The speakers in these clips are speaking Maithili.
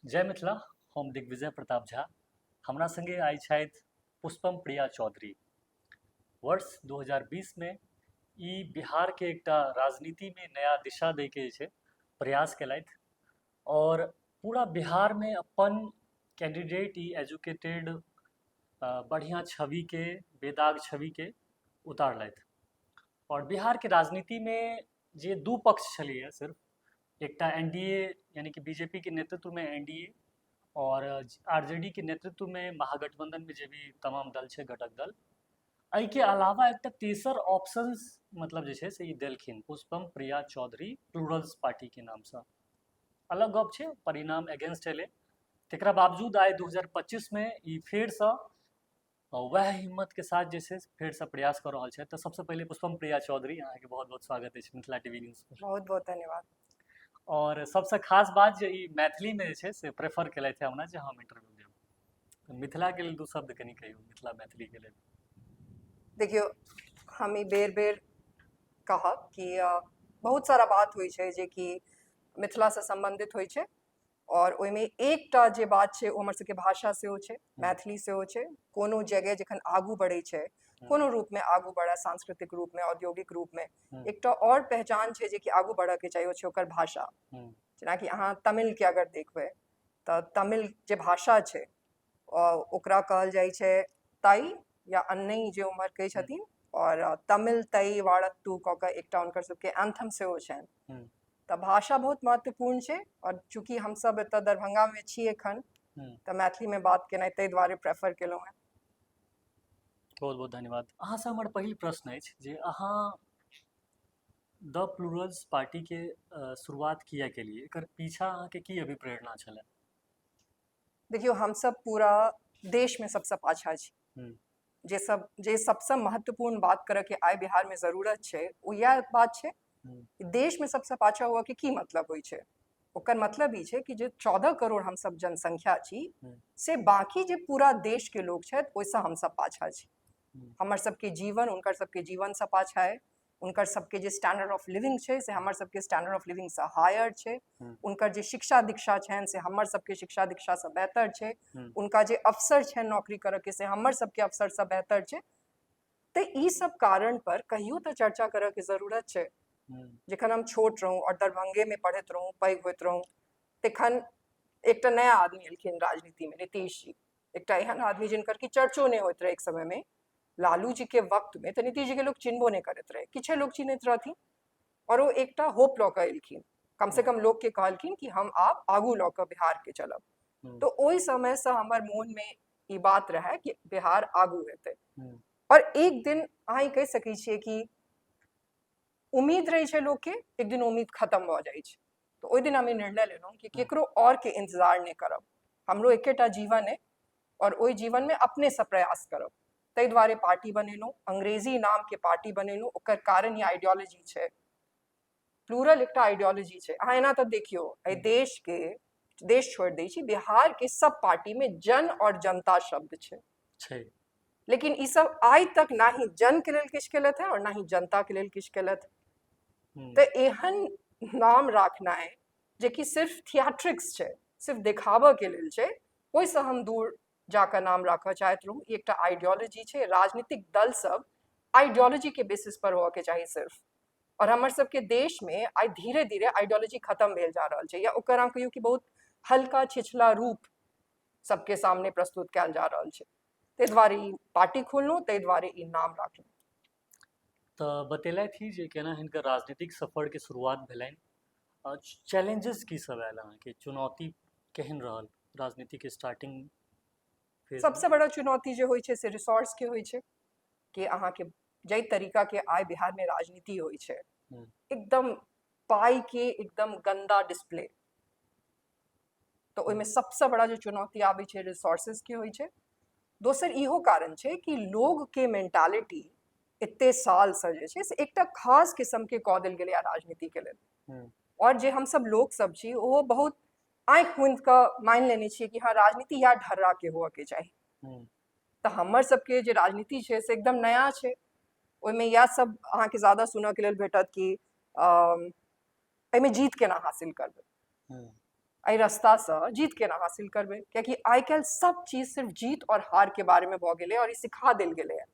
जय मिथिला। हम दिग्विजय प्रताप झा। हमरा संगे आइ छथि पुष्पम प्रिया चौधरी। वर्ष 2020 में ई बिहार के एकटा राजनीति में नया दिशा दै के जे छै प्रयास केलथि और पूरा बिहार में अपन कैंडिडेट ई एजुकेटेड बढ़िया छवि के, बेदाग छवि के उतारलथि। और बिहार के राजनीति में जे दू पक्ष छलैए, सिर्फ एकटा एनडीए यानी कि बीजेपी के नेतृत्व में एनडीए और आरजेडी के नेतृत्व में महागठबंधन में जे भी तमाम दल छै, घटक दल, एहिके अलावा एकटा तेसर ऑप्शंस मतलब जे छै से ई देलखिन पुष्पम प्रिया चौधरी प्लूरल्स पार्टी के नामसँ। अलग गप छै, परिणाम अगेंस्ट एलै। तकरा बावजूद आइ 2025 में ई फेरसँ वएह हिम्मत के साथ जे छै फेरसँ प्रयास कऽ रहल छथि। तऽ सबसँ पहिले पुष्पम प्रिया चौधरी, अहाँके बहुत बहुत स्वागत अछि मिथिला टीवी न्यूज पर। बहुत बहुत धन्यवाद। और सबसँ खास बात जे ई मैथिलीमे जे छै से प्रेफर केलथि हमरा जे हम इंटरव्यू देब, तऽ मिथिलाके लेल दू शब्द कनि कहियौ, मिथिला मैथिलीके लेल। देखियौ, हम ई बेर बेर कहब कि बहुत सारा बात होइ छै जे कि मिथिलासँ सम्बन्धित होइ छै और ओहिमे एकटा जे बात छै ओ हमर सबके भाषा सेहो छै, मैथिली सेहो छै। कोनो जगह जखन आगू बढ़ै छै, कोनो रूपमे आगू बढ़ै, सांस्कृतिक रूपमे, औद्योगिक रूपमे, एकटा और पहचान छै जे कि आगू बढ़ऽके चाही, ओ छै ओकर भाषा। जेनाकि अहाँ तमिलके अगर देखबै तऽ तमिल जे भाषा छै ओकरा कहल जाइ छै तई या अन्नई जे उम्हर कहै छथिन, और तमिल तई वाड़त्तू कऽ कऽ एकटा हुनकर सबके एंथम सेहो छनि। तऽ भाषा बहुत महत्वपूर्ण छै और चूँकि हमसब एतऽ दरभंगामे छी एखन तऽ मैथिलीमे बात केनाइ ताहि दुआरे प्रेफर केलहुँ हेँ। बहुत बहुत धन्यवाद। अहाँसँ हमर पहिल प्रश्न अछि जे अहाँ द प्लूरल्स पार्टीके शुरुआत किया केलियै? एकर पीछा अहाँके की अभिप्रेरणा छलै? देखियौ, हमसब पूरा देशमे सबसँ पाछा छी। जे सब जे सबसँ महत्वपूर्ण बात करऽके आइ बिहारमे जरूरत छै ओ इएह बात छै। देशमे सबसँ पाछा हुअके की मतलब होइ छै? ओकर मतलब ई छै कि जे 14 करोड़ हमसब जनसंख्या छी से बाकी जे पूरा देशके लोक छथि ओहिसँ हमसब पाछा छी। हमर सबके जीवन हुनकर सबके जीवनसँ पाछा अइ। हुनकर सबके जे स्टैंडर्ड ऑफ लिविंग छै से हमर सबके स्टैंडर्ड ऑफ लिविंगसँ हायर छै। हुनकर जे शिक्षा दीक्षा छनि से हमर सबके शिक्षा दीक्षासँ बेहतर छै। हुनका जे अवसर छनि नौकरी करऽके से हमर सबके अवसरसँ बेहतर छै। तऽ ई सब कारण पर कहियो तऽ चर्चा करऽके जरूरत छै। जखन हम छोट रहूँ और दरभंगेमे पढ़ैत रहूँ, पैघ होइत रहूँ, तखन एकटा नया आदमी एलखिन राजनीतिमे, नीतीश जी, एकटा एहन आदमी जिनकर कि चर्चो नहि होइत रहै एक समयमे। लालू जी के वक्त में तऽ नीतीश जी के लोग चिन्हबो नहि करैत रहे, किछे लोग चिन्हैत रहथिन। और ओ एकटा होप लऽ कऽ एलखिन, कम से कम लोग के कहलखिन कि हम आब आगू लऽ कऽ बिहार के चलब। तऽ ओहि समयसँ हमर मोन में ई बात रहै कि बिहार आगू हेतै। और एक दिन अहाँ ई कहि सकै छियै कि उम्मीद रहै छै लोकके, एक दिन उम्मीद खत्म भऽ जाइ छै। तऽ ओहि दिन हम ई निर्णय लेलहुँ कि केकरो और के इंतजार नहि करब, हमरो एकेटा जीवन अइ और ओहि जीवनमे अपनेसँ प्रयास करब। ताहि दुआरे पार्टी बनेलहुँ, अंग्रेजी नामके पार्टी बनेलहुँ। ओकर कारण ई आइडियोलॉजी छै, प्लूरल एकटा आइडियोलॉजी छै। अहाँ एना तऽ देखियौ, एहि देशके, देश छोड़ि दै छी, बिहारके सब पार्टीमे जन और जनता शब्द छै छै, लेकिन ई सब आइ तक ना ही जन के लेल किछु केलथि है और ना ही जनता के लेल किछु केलथि। तऽ एहन नाम राखनाइ जे कि सिर्फ थिएट्रिक्स छै, सिर्फ देखाबऽ के लेल छै, ओहिसँ हम दूर जाकऽ नाम राखऽ चाहैत रहूँ। ई एकटा आइडियोलॉजी छै। राजनीतिक दल सब आइडियोलॉजी के बेसिस पर होअके चाही सिर्फ, और हमर सबके देशमे आइ धीरे धीरे आइडियोलॉजी खत्म भेल जा रहल छै या ओकर अहाँ कहियौ कि बहुत हल्का छिछला रूप सबके सामने प्रस्तुत कयल जा रहल छै। ताहि दुआरे ई पार्टी खोललहुँ, ताहि दुआरे ई नाम राखलहुँ। तऽ बतेलथि ही जे केना हिनकर राजनीतिक सफरके शुरुआत भेलनि। चैलेंजेस की सब आयल अहाँके? चुनौती केहन रहल राजनीतिक स्टार्टिंग फेज? सबसँ बड़ा चुनौती जे होइ छै से रिसोर्स के होइ छै कि अहाँके जाहि तरीका के आइ बिहारमे राजनीति होइ छै, एकदम पाइ के एकदम गंदा डिस्प्ले, तऽ ओहिमे सबसँ बड़ा जे चुनौती आबै छै रिसोर्सेज के होइ छै। दोसर इहो कारण छै कि लोगके मेंटालिटी एते सालसँ जे छै से एकटा खास किस्मके कऽ देल गेलैए राजनीतिके लेल और जे हमसब लोक सब छी ओहो बहुत आँखि मूंदि कऽ मानि लेने छियै कि हँ, राजनीति इएह ढर्राके होअके चाही। तऽ हमर सबके जे राजनीति छै से एकदम नया छै। ओहिमे इएह सब अहाँके ज्यादा सुनऽके लेल भेटत कि एहिमे जीत केना हासिल करबै। एहि रास्तासँ जीत केना हासिल करबै, कियाकि आइ काल्हि सब चीज सिर्फ जीत और हार के बारेमे भऽ गेलै और ई सिखा देल गेलै हँ।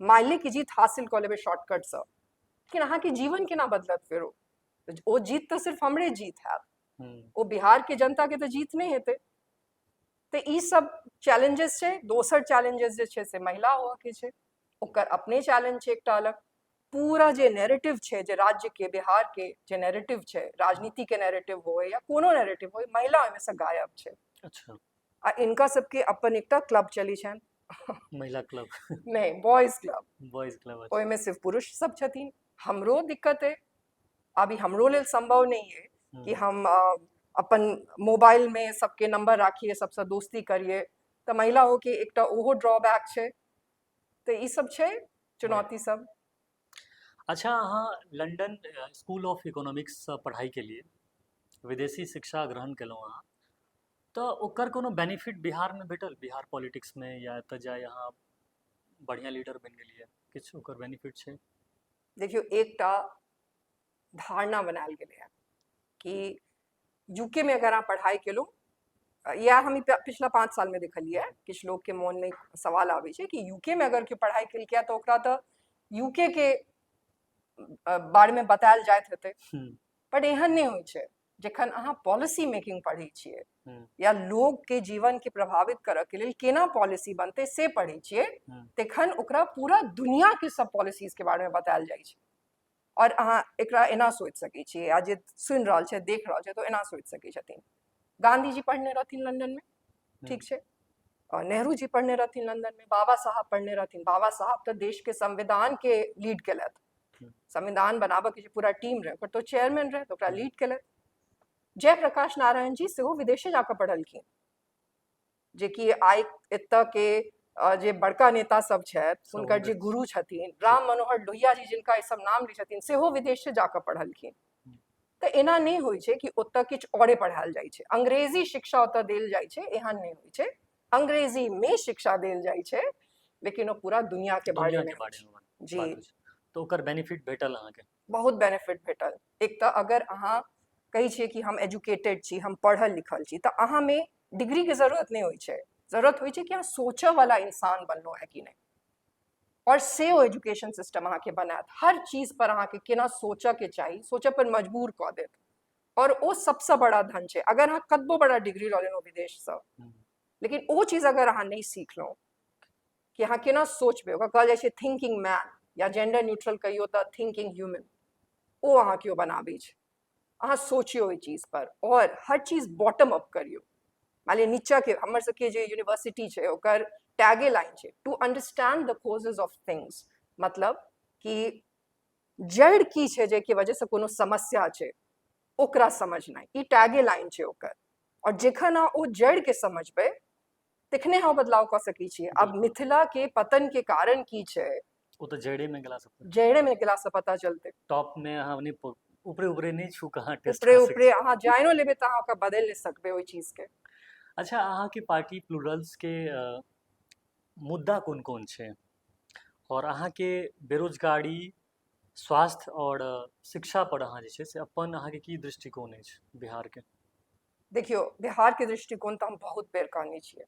मानि लिअ कि जीत हासिल कऽ लेबै शॉर्टकटसँ, लेकिन अहाँके जीवन केना बदलत? फेरो ओ जीत तऽ सिर्फ हमरे जीत हैत, ओ बिहारके जनताके तऽ जीत नहि हेतै। तऽ ई सब चैलेंजेस छै। दोसर चैलेंजेस जे छै से महिला होबऽके छै, ओकर अपने चैलेंज छै एकटा अलग। पूरा जे नैरेटिव छै, जे राज्यके बिहारके जे नैरेटिव छै, राजनीतिके नैरेटिव होय या कोनो नैरेटिव होय, महिला ओहिमे से गायब छै। आ इनका सबके अपन एकटा क्लब चलै छनि। महिला क्लब? नहि, बॉयज क्लब। Boys club. ओहिमे सिर्फ पुरुष सब छथिन। हमरो दिक्कत अइ, अभी हमरो लेल संभव नहि अइ कि हम अपन मोबाइलमे सबके नंबर राखिए, सबसँ दोस्ती करिए। तऽ महिला होके एकटा ओहो ड्रॉबैक छै। तऽ ई सब छै चुनौती सब। अच्छा, अहाँ लंडन स्कूल ऑफ इकोनॉमिक्ससँ पढ़ाइ केलियै, विदेशी शिक्षा ग्रहण केलहुँ अहाँ, तऽ ओकर कोनो बेनिफिट बिहारमे भेटल? बिहार पॉलिटिक्समे या एतऽ जाय अहाँ बढ़िआँ लीडर बनि गेलियै, किछु ओकर बेनिफिट छै? देखियौ, एकटा धारणा बनायल गेलै कि यूके में अगर अहाँ पढ़ाइ केलहुँ, इएह हम पिछला 5 सालमे देखलियै, किछु लोकके मोनमे सवाल आबै छै कि यूके में अगर केओ पढ़ाइ केलकै तऽ ओकरा तऽ यूके के बारेमे बतायल जाइत हेतै। बट एहन नहि होइ छै। जखन अहाँ पॉलिसी मेकिंग पढ़ै छियै या लोकके जीवनके प्रभावित करऽके लेल केना पॉलिसी बनतै से पढ़ै छियै, तखन ओकरा पूरा दुनियाके सब पॉलिसीजके बारेमे बतायल जाइ छै। आओर अहाँ एकरा एना सोचि सकै छियै, या जे सुनि रहल छै, देख रहल छै, तऽ एना सोचि सकै छथिन। गांधी जी पढ़ने रहथिन लंडनमे, ठीक छै, नेहरू जी पढ़ने रहथिन लंडनमे, बाबा साहब पढ़ने रहथिन। बाबा साहब तऽ देशके संविधानके लीड केलथि, संविधान बनाबऽके जे पूरा टीम रहै ओकर तो चेयरमैन रहै, तऽ ओकरा लीड केलथि। जयप्रकाश नारायण जी सेहो विदेशे जाकऽ पढ़लखिन, जेकि आइ एतऽ के जे बड़का नेता सब छथि हुनकर जे गुरु छथिन राम मनोहर लोहिया जी, जिनका ई सब नाम लै छथिन, सेहो विदेशे जाकऽ पढ़लखिन। तऽ एना नहि होइ छै कि ओतऽ किछु औरे पढ़ायल जाइ छै, अंग्रेजी शिक्षा ओतऽ देल जाइ छै, एहन नहि होइ छै। अंग्रेजीमे शिक्षा देल जाइ छै, लेकिन ओ पूरा दुनियाके बारेमे जी। तऽ ओकर बेनिफिट भेटल अहाँके? बहुत बेनिफिट भेटल। एक तऽ अगर अहाँ कहै छियै कि हम एजुकेटेड छी, हम पढ़ल लिखल छी, तऽ अहाँमे डिग्रीके जरूरत नहि होइ छै। जरूरत होइ छै कि अहाँ सोचऽ वाला इंसान बनलहुँ है कि नहि, और से ओ एजुकेशन सिस्टम अहाँके बनायत। हर चीज पर अहाँके केना सोचऽ के चाही, सोचऽ पर मजबूर कऽ देत, और ओ सबसँ बड़ा धन छै। अगर अहाँ कतबो बड़ा डिग्री लऽ लेलहुँ विदेशसँ, लेकिन ओ चीज अगर अहाँ नहि सीखलहुँ कि अहाँ केना सोचबै, ओकरा कहल जाइ छै थिंकिंग मैन, या जेंडर न्यूट्रल कहियौ तऽ थिंकिंग ह्यूमन, ओ अहाँ केओ बनाबै छै। अहाँ सोचियौ ओहि चीज पर और हर चीज बॉटम अप करियौ। मान लिअ नीचाके हमर सबके जे यूनिवर्सिटी छै ओकर टैगे लाइन छै to understand the causes of things, मतलब कि जड़ि की छै जाहिके वजहसँ कोनो समस्या छै ओकरा समझनाइ, ई टैगे लाइन छै ओकर। और जखन अहाँ ओ जड़िके समझबै तखने अहाँ बदलाव कऽ सकै छियै। आब मिथिला के पतन के कारण की छै, ओ तऽ जड़े में गेला से, जड़े में गेला से पता चलतै। टॉप में अहाँ नहि, ऊपरे ऊपरे नहि छू कहाँ टेस्ट। ऊपरे ऊपरे अहाँ जानियो लेबै तऽ अहाँ ओकरा बदलि नहि सकबै ओहि चीजके। अच्छा, अहाँके पार्टी प्लूरल्स के मुद्दा कोन कोन छै, और अहाँके बेरोजगारी, स्वास्थ्य और शिक्षा पर अहाँ जे छै से अपन अहाँके की दृष्टिकोण अछि बिहारके? देखियौ, बिहारके दृष्टिकोण तऽ हम बहुत बेर कहने छियै,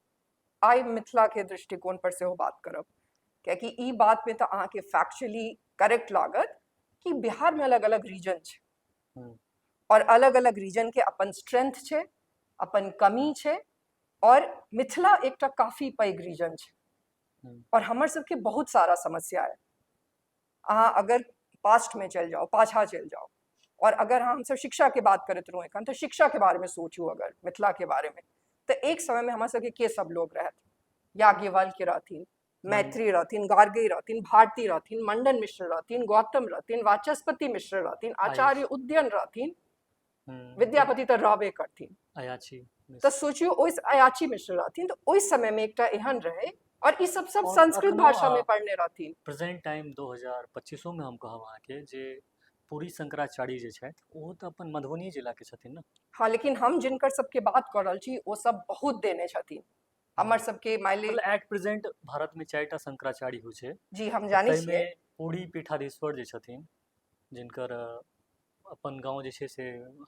आइ मिथिलाके दृष्टिकोण पर सेहो बात करब, कियाकि ई बातमे तऽ अहाँके फैक्चुअली करेक्ट लागत कि बिहारमे अलग अलग रीजन छै और अलग अलग रीजनके अपन स्ट्रेंथ छै, अपन कमी छै, और मिथिला एकटा काफी पैघ रीजन छै और हमर सबके बहुत सारा समस्या है। अहाँ अगर पास्टमे चलि जाउ, पाछा चलि जाउ, और अगर हमसब शिक्षाके बात करैत रहू एखन, तऽ शिक्षाके बारेमे सोचू अगर मिथिलाके बारेमे, तऽ एक समयमे हमर सबके के सब लोग रहथि? याज्ञवल्क्य रहथिन, मैत्री रहथिन, गार्गी रहथिन, भारती रहथिन, मंडन मिश्र रहथिन, गौतम रहथिन, वाचस्पति मिश्र रहथिन, आचार्य उद्यन रहथिन, विद्यापति तऽ रहबे करथिन, अयाची। तऽ सोचियौ ओहि अयाची मिश्र रहथिन, तऽ ओहि समयमे एकटा एहन रहै, और ई सब सब संस्कृत भाषा में पढ़ने रहथिन। प्रेजेंट टाइम 2025 में हम कहब अहाँके जे पुरी शंकराचार्य जे छथि ओहो तऽ अपन मधुबनी जिलाके छथिन ने? हाँ, लेकिन हम जिनकर सबके बात कऽ रहल छी ओ सब बहुत देने छथिन हमर सबके। मानि लिअ एट प्रेजेंट भारत में 4टा शंकराचार्य होइ छै। जी, हम जानै छियै। पुरी पीठाधीश्वर जे छथिन, जिनकर अपन गाँव जे छै से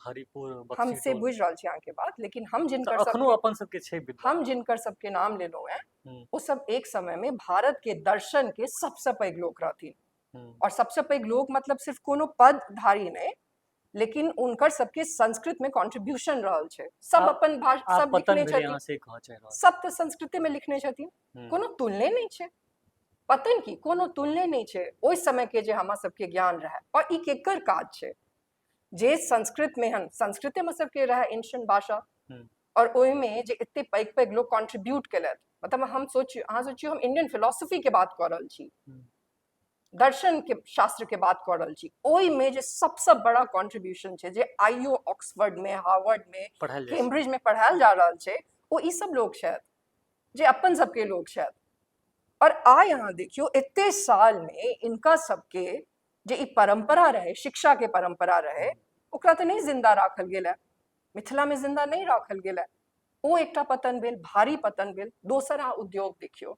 हरिपुर हम बक्सी से टोल। बुझि रहल छी अहाँके बात, लेकिन हम तऽ जिनकर अखनो सबके अपन सबके छै विद्वान। हम जिनकर सबके नाम लेलहुँ हेँ, ओ सब एक समय में भारत के दर्शन के सबसे पैघ लोक रहथिन। और सबसे पैघ लोक मतलब सिर्फ कोनो पदधारी नहीं, लेकिन उनकर सबके संस्कृत में कंट्रीब्यूशन रहल छै। सब अपन भाषा आब सब पतन लिखने भेलै छथिन, अहाँ से कहऽ चाहि रहल छी। सब तऽ संस्कृते में लिखने छथिन, कोनो तुलने नहीं छै। पतन की कोनो तुलने नहीं छै ओहि समय के जे हमरा सबके ज्ञान रहे। और ई केकर काज छै जे संस्कृत में हन, संस्कृते में सबके रहे एंशिएंट भाषा, और ओहिमे जे एते पैघ पैघ लोग कंट्रीब्यूट केलथि। मतलब हम सोचियो, अहाँ सोचियो, हम इंडियन फिलोसफी के बात कऽ रहल छी, दर्शन के शास्त्र के बात कऽ रहल छी, ओहिमे जे सबसँ बड़ा कंट्रीब्यूशन छै जे आइयो ऑक्सफोर्ड में, हार्वर्ड में, पढ़ायल जाइ छै, कैम्ब्रिज में पढ़ायल जा रहल छै, ओ ई सब लोग छथि जे अपन सबके लोग छथि। और आइ अहाँ देखियौ एते साल में इनका सबके जे ई परंपरा रहे, शिक्षा के परंपरा रहे, ओकरा तऽ नहि जिंदा राखल गेल है, मिथिला में जिंदा नहीं राखल गेल है। ओ एकटा पतन भेल, भारी पतन भेल। दोसर अहाँ उद्योग देखियौ,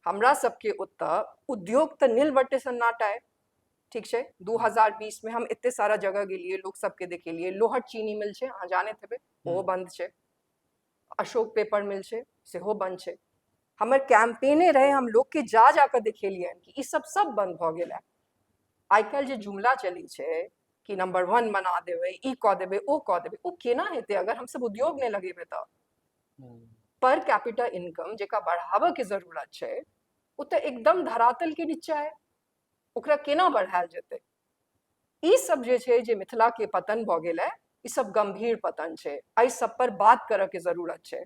हमरा सबके ओतऽ उद्योग तऽ नील बटे सन्नाटा है, ठीक छै। 2020 में हम एते सारा जगह गेलियै, लोक सबके देखेलियै। लोहट चीनी मिल छै, अहाँ जानैत हेबै, ओहो बंद छै। अशोक पेपर मिल छै, सेहो बंद छै। हमर कैंपेने रहे, हम लोग के जा जा कऽ देखेलियनि कि ई सब सब बंद भऽ गेल है। आइ काल्हि जे जुमला चलै छै कि नंबर 1 बना देबै, ई कऽ देबै, ओ कऽ देबै, ओ केना हेतै अगर हमसब उद्योग नहि लगेबै तऽ? पर कैपिटा इनकम जेका बढ़ाबऽ के जरूरत छै, ओ तऽ एकदम धरातल के नीचा है, ओकरा केना बढ़ायल जेतै? ई सब जे छै जे मिथिला के पतन भऽ गेल है, ई सब गंभीर पतन छै। एहि सब पर बात करऽ के जरूरत छै।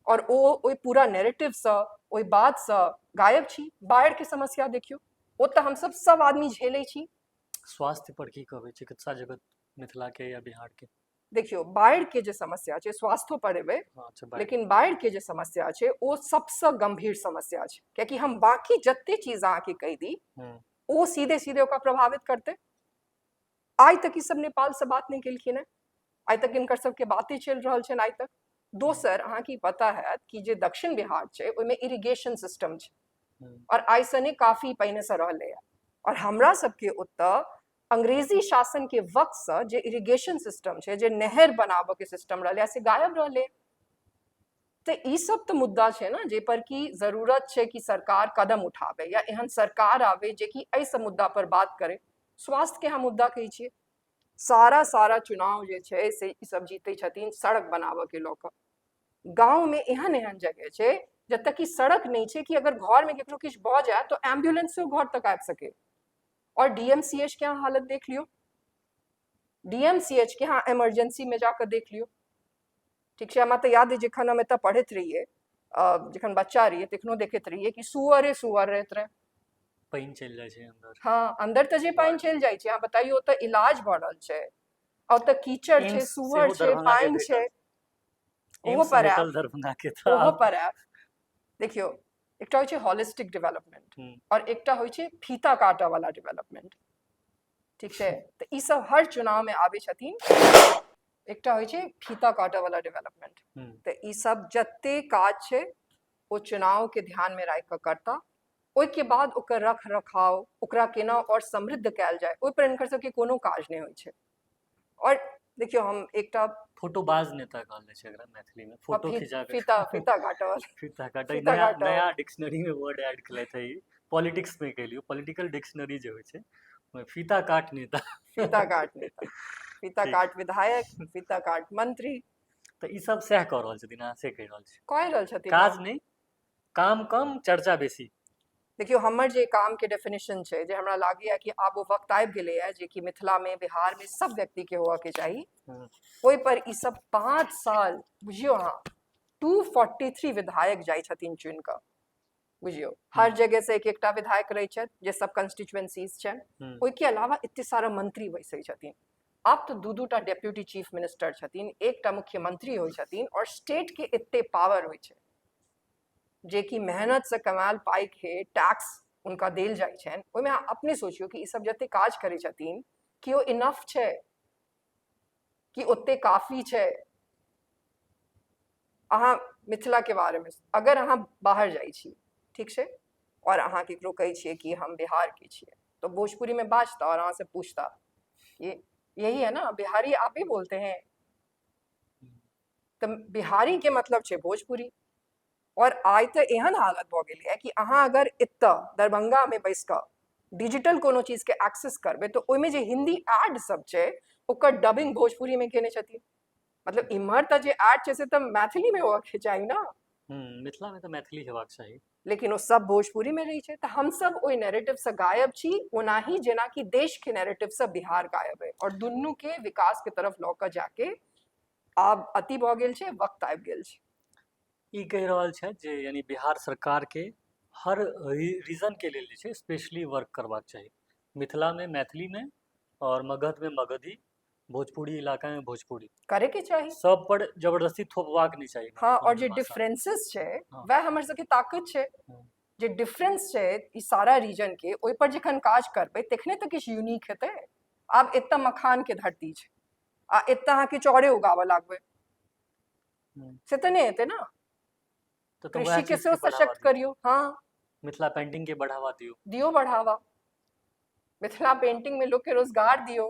और ओ ओहि पूरा नैरेटिव सँ, ओहि बात सँ गायब छी। बाढ़ि के समस्या देखियौ, ओ तऽ हमसब सब आदमी झेलै छी। स्वास्थ्य पर की कहबै, चिकित्सा जगत मिथिला के या बिहार के? देखियौ, बाढ़ि के जे समस्या छै, स्वास्थ्यो पर एबै, लेकिन बाढ़ि के जे समस्या छै ओ सबसँ गंभीर समस्या छै, कियाकि हम बाकी जते चीज अहाँके कहि दी ओ सीधे सीधे ओकरा प्रभावित करतै। आइ तक ई सब नेपाल से बात नहि केलखिन हेँ, आइ तक हिनकर सबके बाते चलि रहल छनि आइ तक। दोसर अहाँके ई पता हैत कि जे दक्षिण बिहार छै ओहिमे इरिगेशन सिस्टम छै, और आइसँ नहि, काफी पहिनेसँ रहलैए। और हमरा सबके ओतऽ अंग्रेजी शासन के वक्तसँ जे इरिगेशन सिस्टम छै, जे नहर बनाबऽ के सिस्टम रहलै, से गायब रहलै। तऽ ई सब तऽ मुद्दा छै ने जे पर कि जरूरत छै कि सरकार कदम उठाबै या एहन सरकार आबै जे कि एहि सब मुद्दा पर बात करे। स्वास्थ्य के हम मुद्दा कहै छियै, सारा सारा चुनाव जे छै से ई सब जीतै छथिन सड़क बनाबऽ के लऽ कऽ। गाँव में एहन एहन जगह छै जतऽ कि सड़क नहि छै कि अगर घर में केकरो किछु भऽ जाय तऽ एम्बुलेंस सेहो घर तक आबि सके। और डीएमसीएच के अहाँ हालत देख लियौ, डीएमसीएच के अहाँ इमरजेंसी में जाकऽ देख लियौ, ठीक छै। हमरा तऽ याद अइ जखन हम एतऽ पढ़ैत रहियै, जखन बच्चा रहियै, तखनो देखैत रहियै कि सुअरे सुअर रहैत रहै। पानि चलि जाइ छै अन्दर। हँ, अन्दर तऽ जे पानि चलि जाइ छै, अहाँ बताइयो ओतऽ इलाज भऽ रहल छै, ओतऽ कीचड़ छै, एम्स सुअर सेहो छै, दरभंगा के पानि छै। भेटल। ओहो एम्स पर भेटल आयब, दरभंगा के तऽ ओहो आब पर आयब। देखियौ, एकटा होइ छै हॉलिस्टिक डेवलपमेंट और एकटा होइ छै फीता काटऽ वाला डेवलपमेंट, ठीक छै। तऽ ई सब हर चुनाव में आबै छथिन। एकटा होइ छै फीता काटऽ वाला डेवलपमेंट, तऽ ई सब जते काज छै ओ चुनाव के ध्यान में राखि कऽ करता। ओहिके बाद ओकर रख रखाव, ओकरा केना और समृद्ध कयल जाय, ओहि पर हिनकर सबके कोनो काज नहि होइ छै। और देखियौ, हम एकटा फोटोबाज नेता कहल जाइ छै एकरा मैथिली में, फोटो खिंचा के फीता फीता काटऽ वाला, फीता काटऽ, फीता नया काटऽ नया वाला। डिक्शनरी में वर्ड ऐड केलथि है ई, पॉलिटिक्स में कहिलियो, पॉलिटिकल डिक्शनरी जे होइ छै ओहिमे फीता काट नेता, फीता काट नेता, फीता ठीक। काट विधायक, फीता काट मंत्री। तऽ ई सब सएह कऽ रहल छथिन, अहाँ से कहि रहल छी। कहि रहल छथिन। काज नहि, काम कम, चर्चा बेसी। देखियौ, हमर जे काम के डेफिनेशन छै, जे हमरा लागैया कि आब ओ वक्त आबि गेलैया जे कि मिथिला में, बिहार में सब व्यक्ति के होअ के चाही, ओहि पर ई सब 5 साल बुझियौ अहाँ 243 विधायक जाइ छथिन चुनि कऽ, बुझियौ हर जगह से एक एकटा विधायक रहै छथि जे सब कंस्टिट्यूएंसीज छनि। ओहिके अलावा एते सारा मंत्री बैसै छथिन। आब तऽ दू दूटा डेप्यूटी चीफ मिनिस्टर छथिन, एकटा मुख्यमंत्री होइ छथिन, और स्टेट के एते पावर होइ छै जे कि मेहनत से कमायल पाइ के टैक्स हुनका देल जाइ छनि। ओहिमे अहाँ अपने सोचियौ कि ई सब जते काज करै छथिन, कि ओ इनफ छै, कि ओते काफी छै? अहाँ मिथिला के बारे में अगर अहाँ बाहर जाइ छी, ठीक छै, और अहाँ केकरो कहै छियै कि हम बिहार के छियै, तऽ भोजपुरी में बाजता और अहाँ से पूछता ये यही है ना, बिहारी आप ही बोलते हैं। तऽ बिहारी के मतलब छै भोजपुरी। और आइ तऽ एहन हालत भऽ गेलैए कि अहाँ अगर एतऽ दरभंगामे बैस कऽ डिजिटल कोनो चीजके एक्सेस करबै तऽ ओहिमे जे हिन्दी एड सब छै ओकर डबिंग भोजपुरीमे केने छथिन। मतलब इम्हर तऽ जे एड छै से तऽ मैथिलीमे होबऽके चाही ने। मिथिलामे तऽ मैथिली हेबाक चाही। लेकिन ओ सब भोजपुरीमे रहै छै। तऽ हमसब ओहि नैरेटिवसँ गायब छी, ओनाही जेनाकि देशके नैरेटिवसँ बिहार गायब अइ। और दुनूके विकासके तरफ लऽ कऽ जाके आब अति भऽ गेल छै, वक्त आबि गेल छै। ई कहि रहल छथि जे यानी बिहार सरकारके हर रीजनके लेल जे छै स्पेशली वर्क करबाक चाही। मिथिलामे मैथिलीमे आओर मगधमे मगधी, भोजपुरी इलाकामे भोजपुरी करे के चाही, सब पर जबरदस्ती थोपबाक नहि चाही। हाँ, और जे डिफरेंसेस छै वएह हमर सबके ताकत छै। जे डिफरेंस छै ई सारा रीजन के, ओहि पर जखन काज करबै तखने तऽ किछु यूनिक हेतै। आब एतऽ मखान के धरती छै आ एतऽ अहाँके चाउरे उगाबऽ लागबै से तऽ नहि हेतै ने। कृषि के सेहो सशक्त करियौ। हाँ, मिथिला पेंटिंग के बढ़ावा दियौ, दियौ बढ़ावा। मिथिला पेंटिंग में लोग के रोजगार दियौ,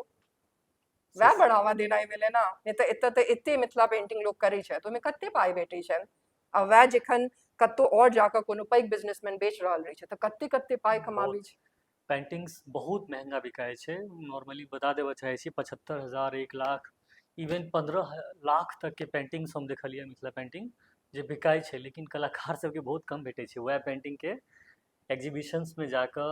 वएह बढ़ावा देनाइ भेलै ने। नहि तऽ एतऽ तऽ एते मिथिला पेंटिंग लोग करै छथि, ओहिमे कते पाइ भेटै छनि। आ वएह जखन कतौ आओर जाकऽ कोनो पैघ बिजनेसमैन बेच रहल रहै छै तऽ कते कते पाइ कमाबै छै। पेंटिंग्स बहुत महंगा बिकाइ छै। नॉर्मली बता देबऽ चाहै छी 75,000, 1 लाख, इवन 15 लाख तकके पेंटिंग्स हम देखलियै मिथिला पेंटिंग जे बिकाइ छै, लेकिन कलाकार सबके बहुत कम भेटै छै। वएह पेंटिंगके एग्जीबिशंसमे जाकऽ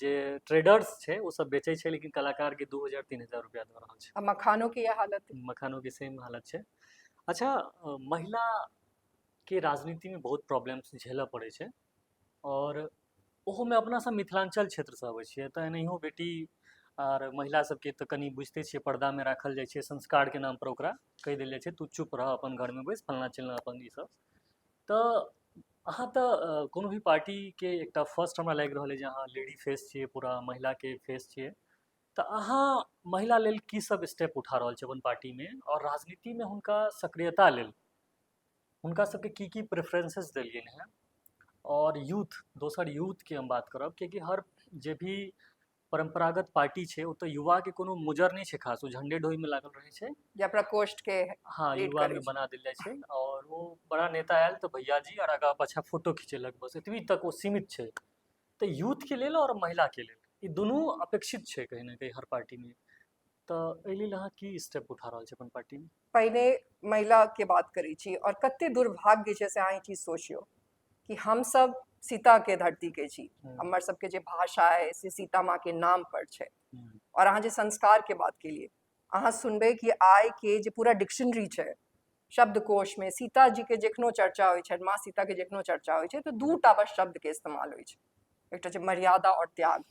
जे ट्रेडर्स छै ओ सब बेचै छै, लेकिन कलाकारके 2,000 3,000 रुपया दऽ रहल छै। आ मखानोके इएह हालत, मखानोके सेम हालत छै। अच्छा, महिलाके राजनीतिमे बहुत प्रॉब्लम्स झेलऽ पड़ै छै और ओहोमे अपना सब मिथिलांचल क्षेत्रसँ अबै छियै तऽ एनाहियो बेटी आर महिला सबके तऽ कनि बुझिते छियै पर्दामे राखल जाइ छै, संस्कारके नाम पर ओकरा कहि देल जाइ छै तू चुप रह, अपन घरमे बैस, फलना चिलना अपन ई सब। तऽ अहाँ तऽ कोनो भी पार्टीके एकटा फर्स्ट हमरा लागि रहल अइ जे अहाँ लेडी फेस छियै, पूरा महिलाके फेस छियै, तऽ अहाँ महिला लेल की सब स्टेप उठा रहल छी अपन पार्टीमे और राजनीतिमे हुनका सक्रियता लेल हुनका सबके की की प्रेफरेंसेस देलियनि हेँ? और यूथ, दोसर यूथके हम बात करब, कियाकि हर जे भी परम्परागत पार्टी छै ओतऽ युवाके कोनो मुजर नहि छै खास, ओ झंडे ढोइमे लागल रहै छै या प्रकोष्ठ के। हाँ, युवामे बना देल जाइ छै और ओ बड़ा नेता आयल तऽ भैया जी और आगाँ पाछाँ फोटो खिचेलक, बस एतबी तक ओ सीमित छै। तऽ यूथके लेल और महिलाके लेल ई दुनू अपेक्षित छै कहीं ना कहीं हर पार्टीमे, तऽ एहि लेल अहाँ की स्टेप उठा रहल छी अपन पार्टीमे? पहिने महिलाके बात करै छी और कते दुर्भाग्य छै से अहाँ ई चीज सोचियौ कि हमसब सीताके धरतीके छी, हमर सबके जे भाषा अइ से सीता माँके नाम पर छै। और अहाँ जे संस्कारके बात केलियै, अहाँ सुनबै कि आइ के जे पूरा डिक्शनरी छै शब्दकोशमे सीता जी के जखनो चर्चा होइ छनि, माँ सीता के जखनो चर्चा होइ छै तऽ दू टा बस शब्दके इस्तेमाल होइ छै, एकटा छै मर्यादा और त्याग।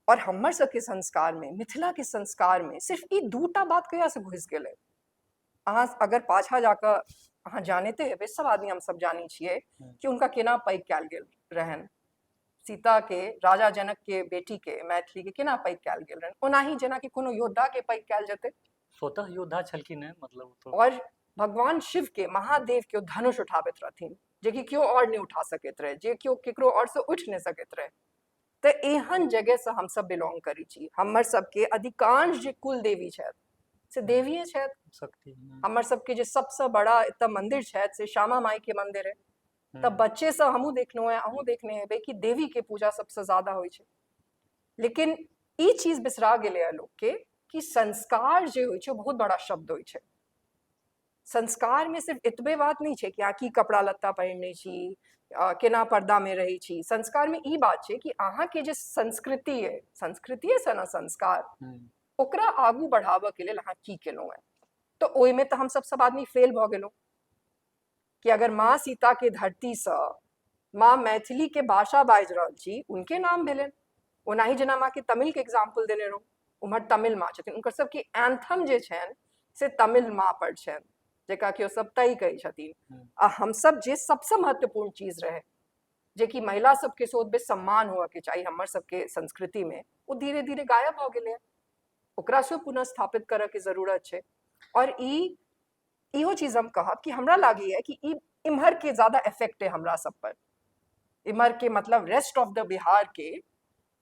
और हमर सबके संस्कारमे, मिथिलाके संस्कारमे सिर्फ ई दू टा बात कहियासँ घुसि गेलै? अहाँ अगर पाछाँ जाकऽ अहाँ जानिते हेबै, सब आदमी हमसब जानै छियै कि हुनका केना पैघ कयल गेल रहनि। सीता के, राजा जनक के बेटी के, मैथिली के केना पैघ कयल गेल रहनि, ओनाही जेनाकि कोनो योद्धा के पैघ कयल जेतै। स्वतः योद्धा छलखिन हेँ मतलब तो। और भगवान शिव के, महादेव के ओ धनुष उठाबैत रहथिन जेकि केओ आओर नहि उठा सकैत रहै, जे केओ केकरो आओर से उठि नहि सकैत रहै। तऽ एहन जगहसँ हमसब बिलोंग करै छी। हमर सबके अधिकांश जे कुल देवी छथि से देविये छथि। शक्ति। हमर सबके जे सबसँ बड़ा एतऽ मंदिर छथि से श्यामा माई के मंदिर है। तऽ बच्चेसँ हमहूँ देखलहुँ हेँ, अहूँ देखने हेबै कि देवीके पूजा सबसँ ज्यादा होइ छै। लेकिन ई चीज बिसरा गेलैए लोकके कि संस्कार जे होइ छै ओ बहुत बड़ा शब्द होइ छै। संस्कारमे सिर्फ एतबे बात नहि छै कि अहाँ की कपड़ा लत्ता पहिरने छी, केना पर्दामे रहै छी। संस्कारमे ई बात छै कि अहाँके जे संस्कृति अइ, संस्कृतिएसँ ने संस्कार, ओकरा आगू बढ़ाबऽके लेल अहाँ की केलहुँ हेँ। तऽ ओहिमे तऽ हमसब सब आदमी फेल भऽ गेलहुँ कि अगर माँ सीताके धरतीसँ माँ मैथिलीके भाषा बाजि रहल छी, उनके नाम भेलनि। ओनाही जेना माँके तमिलके एग्जाम्पल देने रहौँ, उम्हर तमिल माँ छथिन, हुनकर सबके एंथम जे छनि से तमिल माँ पर छनि, जकरा कि ओ सब तय कहै छथिन। आ हमसब जे सबसँ महत्वपूर्ण चीज रहै, जेकि महिला सबके सेहो ओतबे सम्मान होअके चाही हमर सबके संस्कृतिमे, ओ धीरे धीरे गायब भऽ गेलै। ओकरा सेहो पुनः स्थापित करऽके जरूरत छै। और ई इहो चीज हम कहब कि हमरा लागैए कि ई इम्हरके ज्यादा इफेक्ट है हमरा सब पर, इम्हरके मतलब रेस्ट ऑफ the Bihar के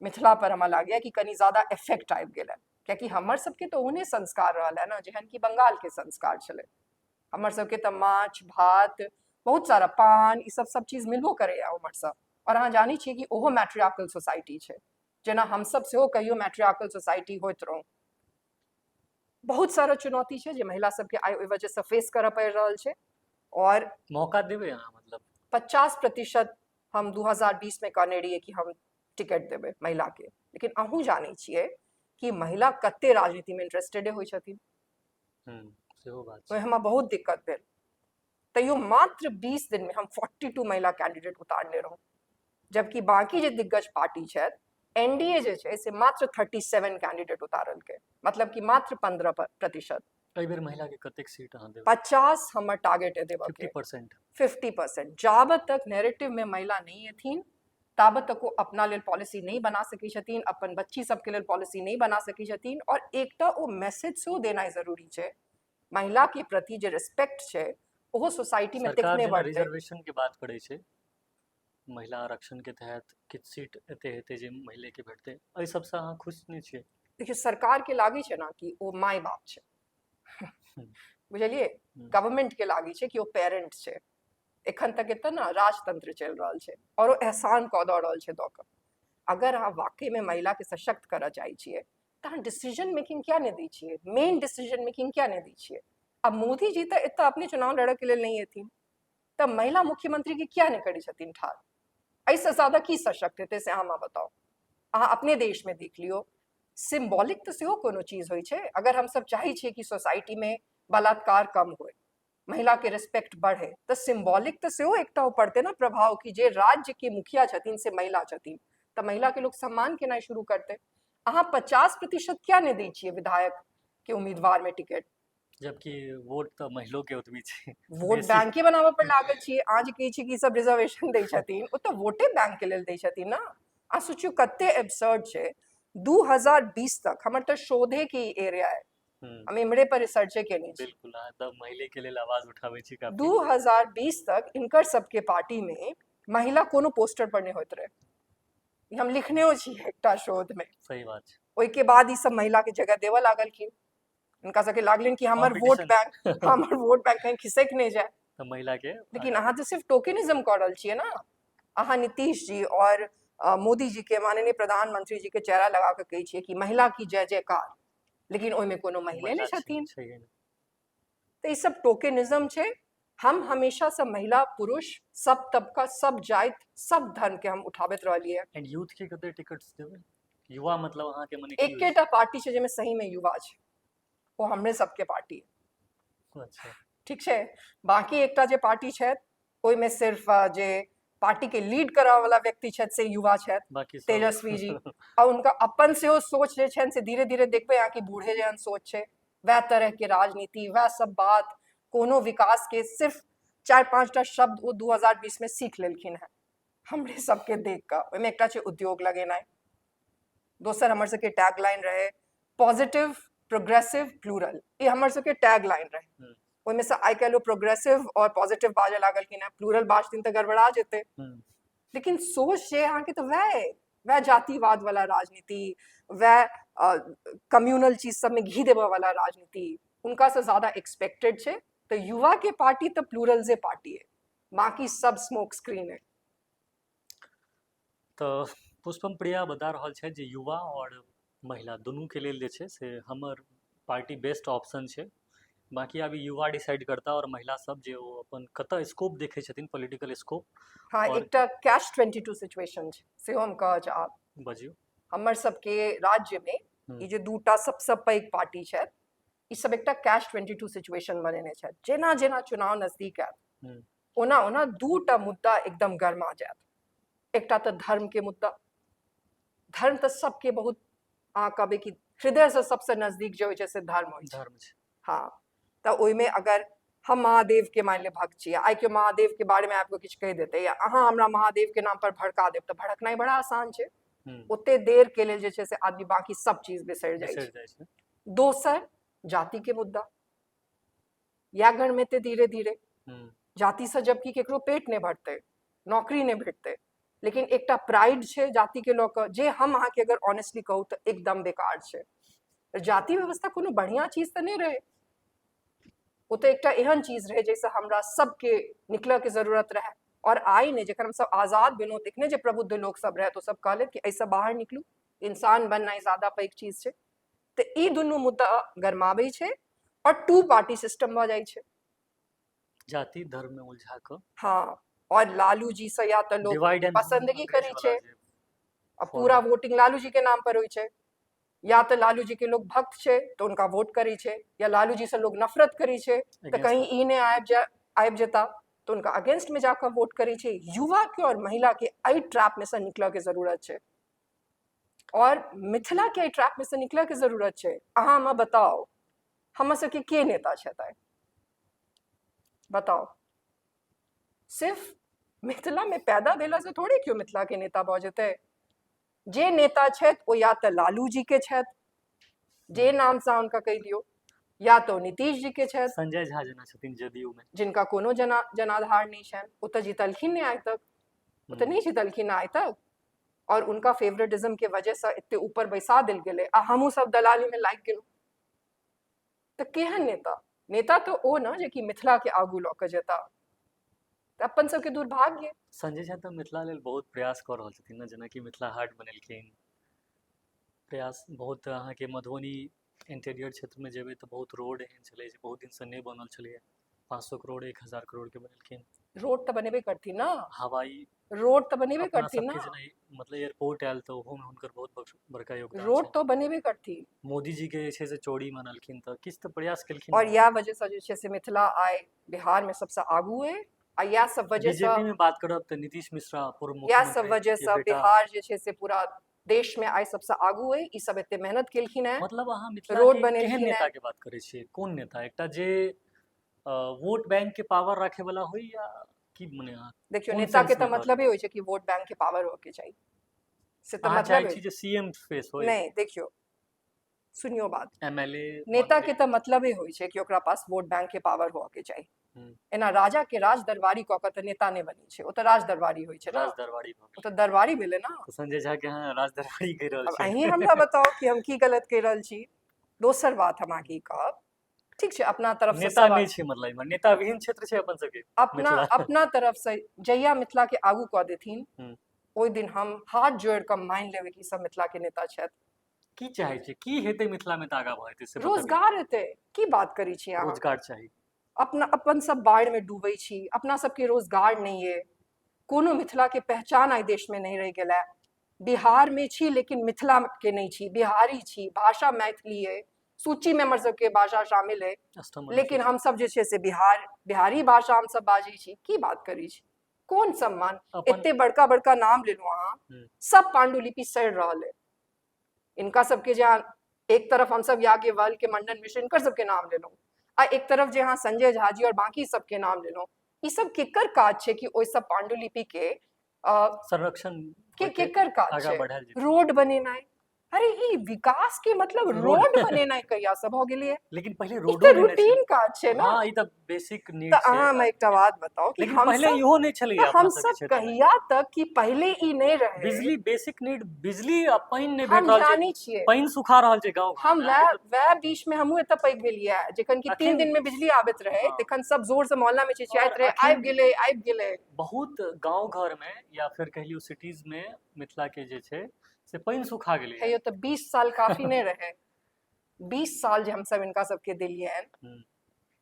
मिथिला पर हमरा लागैए कि कनि ज्यादा इफेक्ट आबि गेल है, कियाकि हमर सबके तऽ ओहने संस्कार रहल है ने जेहन कि बंगालके संस्कार छलै। हमर सबके तऽ माछ भात बहुत सारा पान ई सब सब चीज मिलबो करैए उम्हरसँ। आओर अहाँ जानै छियै कि ओहो मैट्रियार्कल सोसाइटी छै, जेना हमसब सेहो कहियो मैट्रियार्कल सोसाइटी होइत रहौं। बहुत सारा चुनौती छै जे महिला सबके आइ ओहि वजहसँ फेस करऽ पड़ि रहल छै। और मौका देबै अहाँ? मतलब 50% हम 2020 में कहने रहियै कि हम टिकट देबै महिलाके, लेकिन अहूँ जानै छियै कि महिला कते राजनीतिमे इंटरेस्टेडे होइ छथिन। सेहो बात ओहि हमरा बहुत दिक्कत भेल। तैयो मात्र 20 दिनमे हम 42 महिला कैंडिडेट उतारने रहौं, जबकि बाकी जे दिग्गज पार्टी छथि, एनडीए जे छै से मात्र 37 कैंडिडेट उतारलकै, मतलब कि मात्र 15%। एहि बेर महिला के कतेक सीट अहाँ देबै? 50 हमर टारगेट है देबऽ के। 50%। 50%। जाबत तक नैरेटिव में महिला नहीं एथिन ताबत तक ओ अपना लेल पॉलिसी नहीं बना सकै छथिन, अपन बच्ची सबके लेल पॉलिसी नहीं बना सकै छथिन। और एकटा ओ मैसेज सेहो देनाइ जरूरी छै, महिला के प्रति जे रिस्पेक्ट छै ओहो सोसाइटी में सरकार तखने जेना बढ़तै। रिजर्वेशन के बात करै छै, महिला आरक्षण के तहत किछु सीट एते हेतै जे महिले के भेटतै, एहि सबसँ अहाँ खुश नहि छियै? देखियौ, सरकार के लागै छै ने कि ओ माय बाप छै, बुझलियै? गवर्नमेंट के लागै छै कि ओ पेरेंट छै। एखन तक एतऽ ने राजतंत्र चलि रहल छै और ओ एहसान कऽ दऽ रहल छै दऽ कऽ। अगर अहाँ वाकई में महिला के सशक्त करऽ चाहै छियै तऽ अहाँ डिसीजन मेकिंग किया नहि दै छियै? मेन डिसीजन मेकिंग किया नहि दै छियै? आब मोदी जी तऽ एतऽ अपने चुनाव लड़ऽ के लेल नहि एथिन, तऽ महिला मुख्यमंत्री के किया नहि करै छथिन ठाढ़? एहिसँ ज्यादा की सशक्त हेतै से अहाँ हमरा बताउ। अहाँ अपने देशमे देख लियौ, सिम्बॉलिक तऽ सेहो कोनो चीज होइ छै। अगर हमसब चाहै छियै कि सोसाइटीमे बलात्कार कम होइ, महिलाके रिस्पेक्ट बढ़े, तऽ सिम्बॉलिक तऽ सेहो एकटा ओ पड़तै ने प्रभाव कि जे राज्यके मुखिया छथिन से महिला छथिन, तऽ महिलाके लोक सम्मान केनाइ शुरू करतै। अहाँ 50% किया नहि दै छियै विधायक के उम्मीदवारमे टिकट? जबकि वोट तऽ महिलो के ओतबी छै। वोट बैंके बनाबऽ पर लागल छियै। अहाँ जे कहै छियै कि ई सब रिजर्वेशन दै छथिन, ओ तऽ वोटे बैंक के लेल दै छथिन ने। अहाँ सोचियौ कते एब्सर्ड छै। 2020 तक हमर तऽ शोधे के एरिया है, हम इम्हरे पर रिसर्चे केने छी। बिल्कुल, अहाँ तऽ महिले के लेल आवाज उठाबै छी काफी। 2020 तक इनकर सबके पार्टी में महिला कोनो पोस्टर पर नहि होइत रहे, हम लिखने छी एकटा शोध में। सही बात छै। ओहिके बाद ई सब महिला के जगह देबऽ लागलखिन। हुनका सबके लागलनि कि हमर वोट बैंक, हमर वोट बैंक कहीं खिसकि नहि जाय, तऽ महिला के। लेकिन अहाँ तऽ सिर्फ टोकनिज्म कऽ रहल छियै ने। अहाँ नीतीश जी और मोदी जी के, माननीय प्रधानमंत्री जी के चेहरा लगा कऽ कहै छियै कि महिला की जय जयकार, लेकिन ओहिमे कोनो महिले नहि छथिन। तऽ ई सब टोकनिज्म छै। हम हमेशा से महिला पुरुष सब तबका सब जाति सब धर्म के हम उठाबैत रहलियै। एंड यूथ के कते टिकट्स देबै? युवा मतलब अहाँ के मने? एकेटा पार्टी छै जाहिमे सही में युवा छै, ओ हमरे सबके पार्टी है। अच्छा, ठीक छै। बाकी एकटा जे पार्टी छै ओहिमे सिर्फ जे पार्टी के लीड करऽ वाला व्यक्ति छथि से युवा छथि, तेजस्वी जी। आ हुनका अपन सेहो सोच जे छनि से धीरे धीरे देखबै अहाँ कि बूढ़े जेहन सोच छै, वएह तरह के राजनीति, वएह सब बात, कोनो विकास के सिर्फ 4-5टा शब्द ओ 2020 में सीख लेलखिन हेँ हमरे सबके देख कऽ। ओहिमे एकटा छै उद्योग लगेनाइ, दोसर हमर सबके टैग लाइन रहे पॉजिटिव प्रोग्रेसिव प्लूरल, ई हमर सबके टैग लाइन रहे। ओहिमे से आइ काल्हि ओ प्रोग्रेसिव और पॉजिटिव बाजऽ लागलखिन हेँ, प्लूरल बाजथिन तऽ गड़बड़ा जेतै। लेकिन सोच जे अहाँके तऽ वएह वएह जातिवाद वाला राजनीति, वएह कम्युनल चीज सबमे घी देबऽ वाला राजनीति हुनका से ज्यादा एक्सपेक्टेड छै। तऽ युवा के पार्टी तऽ प्लूरल्से पार्टी है, बाकी सब स्मोक स्क्रीन है। तऽ पुष्पम प्रिया बता रहल छथि जे युवा और महिला दुनूके लेल जे छै से हमर पार्टी बेस्ट ऑप्शन छै। बाकी अभी युवा डिसाइड करता और महिला सब जे ओ अपन कतऽ स्कोप देखै छथिन, पॉलिटिकल स्कोप। हाँ, एकटा कैश 22 सिचुएशन छै सेहो हम कहऽ चाहब। बजियौ। हमर सबके राज्यमे ई जे दूटा सबसँ पैघ पार्टी छथि, ई सब एकटा कैश 22 सिचुएशन बनेने छथि। जेना जेना चुनाव नजदीक आयत ओना ओना दूटा मुद्दा एकदम गरमा जायत। एकटा तऽ धर्म के मुद्दा, धर्म तऽ सबके बहुत अहाँ कहबै कि हृदयसँ सबसँ नजदीक जे होइ छै से धर्म होइ छै। धर्म छै। हाँ, तऽ ओहिमे अगर हम महादेव के मानि लिअ भक्त छी, आइ केओ महादेव के बारे में आबि कऽ किछु कहि देतै या अहाँ हमरा महादेव के नाम पर भड़का देब तऽ भड़कनाइ बड़ा आसान छै। ओते देर के लेल जे छै से आदमी बाकी सब चीज बिसरि जाइ छै। दोसर जाति के मुद्दा, इएह गणमेते धीरे धीरे जातिसँ जबकि केकरो पेट नहि भरतै, नौकरी नहि भेटतै, लेकिन एकटा प्राइड छै जातिके लऽ कऽ, जे हम अहाँके अगर ऑनेस्टली कहू तऽ एकदम बेकार छै। जाति व्यवस्था कोनो बढ़िआँ चीज तऽ नहि रहै, ओ तऽ एकटा एहन चीज रहै जाहिसँ हमरा सबके निकलऽके जरूरत रहै। और आइ नहि, जखन हमसब आजाद भेलहुँ तखने जे प्रबुद्ध लोक सब रहै तऽ ओ सब कहलथि कि एहिसँ बाहर निकलू, इंसान बननाइ ज्यादा पैघ चीज छै। तऽ ई दुनू मुद्दा गरमाबै छै और टू पार्टी सिस्टम भऽ जाइ छै। जाति धर्म में उलझा कऽ। हाँ, और लालू जी से या तऽ लोग पसंदगी करै छै आ पूरा वोटिंग लालू जी के नाम पर होइ छै, या तऽ लालू जी के लोग भक्त छै तऽ उनका वोट करै छै, या लालू जी से लोग नफरत करै छै तऽ कहीं ई नहि आबि जेता तऽ उनका अगेंस्ट में जाकर वोट करै छै। युवा के और महिला के एहि ट्रैप में से निकलऽ के जरूरत छै और मिथिला के एहि ट्रैप में से निकलऽ के जरूरत छै। अहाँ हमरा बताउ, हमर सबके के नेता छथि बताउ? सिर्फ मिथिला में पैदा भेला से थोड़े केओ मिथिला के नेता भऽ जेतै। जे नेता छथि ओ या तऽ लालू जी के छथि, जे नाम से हुनका कहि दियौ, या तऽ नीतीश जी के छथि, संजय झा जेना छथिन जदयू में, जिनका कोनो जनाधार नहि छनि, ओ तऽ जीतलखिन नहि आइ तक, ओ तऽ नहि जीतलखिन आइ तक, और उनका फेवरेटिज्म के वजह से एते ऊपर बैसा देल गेलै आ हमहूँ सब दलाली में लागि गेलहुँ। तऽ केहन नेता? नेता तऽ ओ ने जे कि मिथिला के आगू लऽ कऽ जेता। तऽ अपन सबके दुर्भाग्य। संजय झा तऽ मिथिला लेल बहुत प्रयास कऽ रहल छथिन ने, जेनाकि मिथिला हाट बनेलखिन, प्रयास बहुत। अहाँके मधुबनी इंटीरियर क्षेत्रमे जेबै तऽ बहुत रोड एहन छलै जे बहुत दिनसँ नहि बनल छलैए, 500 करोड़ 1000 करोड़के बनेलखिन। रोड तऽ बनेबे करथिन ने, हवाई रोड तऽ बनेबे करथिन ने, मतलब एयरपोर्ट आयल तऽ ओहोमे हुनकर बहुत बड़का योगदान। रोड तऽ बनेबे करथिन। मोदी जी के जे छै से चोरी मनलखिन तऽ किछु तऽ प्रयास केलखिन। और इएह वजहसँ जे छै से मिथिला आइ बिहारमे सबसँ आगू अइ, आ इएह सब वजहसँ बीजेपी में बात करब तऽ नीतीश मिश्रा पूर्व मुख्यमंत्री, इएह सब वजहसँ बिहार जे छै से पूरा देश में आइ सबसँ आगू अइ। ई सब एते मेहनत केलखिन हेँ। मतलब अहाँ मिथिला रोड बनेलखिन। नेता के बात करै छियै? कोन नेता? एकटा जे वोट बैंक के पावर राखे वाला होई या की? मने अहाँ देखियौ, नेता के तऽ मतलबे होइ छै कि वोट बैंक के पावर होके चाही, से तऽ मतलब छी जे सीएम फेस होय। नहि, देखियौ, सुनियो बात, एमएलए नेता के तऽ मतलबे होइ छै कि ओकरा पास वोट बैंक के पावर होके के चाही। एना राजा के राज दरबारी कऽ के तऽ नेता नहि बनै छै, ओ तऽ राज दरबारी होइ छै ने, राज दरबारी ओ तऽ दरबारी भेलै ने। संजय झा के अहाँ राज दरबारी कहि रहल छी? अहीं हमरा बताउ कि हम की गलत कहि रहल छी। दोसर बात हम अहाँके ई कहब, ठीक छै, अपना तरफ से नेता नहि छै, मतलब नेता विहीन क्षेत्र छै अपन सबके। अपना अपना तरफ से जहिया मिथिला के आगू कऽ देथिन ओहि दिन हम हाथ जोड़ि कऽ मानि लेबै कि सब मिथिला के नेता छथि। की चाहै छै, की हेतै मिथिला में तऽ आगा बढ़तै? से रोजगार हेतै। की बात करै छी अहाँ? रोजगार चाही। अपना अपन सब बाढ़ि में डूबै छी, अपना सबके रोजगार नहि अइ, कोनो मिथिला के पहचान आइ देश में नहि रहि गेलै। बिहार में छी लेकिन मिथिला के नहि छी, बिहारी छी, भाषा मैथिली अइ, सूची में हमर सबके भाषा शामिल अइ, लेकिन हमसब जे छै से बिहार बिहारी भाषा हमसब बाजै छी। की बात करै छी? कोन सम्मान? एते बड़का बड़का नाम लेलहुँ अहाँ, सब पांडुलिपि सड़ि रहल अइ। इनका सबके जे एक तरफ हमसब याज्ञवल्क्य के मंडन मिश्र इनकर सबके नाम लेलहुँ, आ एक तरफ जे अहाँ संजय झा जी और बाकी सबके नाम लेलहुँ, ई सब केकर काज छै कि ओहि सब पांडुलिपि के संरक्षण के केकर काज छै? रोड बनेनाइ, अरे ई विकास के मतलब रोड बनेनाइ कहिया से भऽ गेलै? लेकिन पहिले रोड रूटीन काज छै ने। हां, ई त बेसिक नीड छै। त अहाँ हमरा एकटा बात बताउ कि हम पहिले इहो नहि छलै? हम सब कहिया तक कि पहिले ई नहि रहे? बिजली बेसिक नीड, बिजली आ पानि नहि भेट रहल छै, छियै पानि सुखा रहल छै गांव। हम वएह वएह बीच में हमहूँ एतऽ पैघ भेलियै, जखन कि 3 दिन में बिजली आबैत रहे तखन सब जोर से मोहल्ला में चिचियाइत रहे, आबि गेलै आबि गेलै। बहुत गांव घर में या फिर कहियो सिटीज में मिथिला के जे छै से पानि सुखा गेलै। हे, तऽ 20 साल काफी नहि रहे? 20 साल जे हमसब इनका सबके देलियनि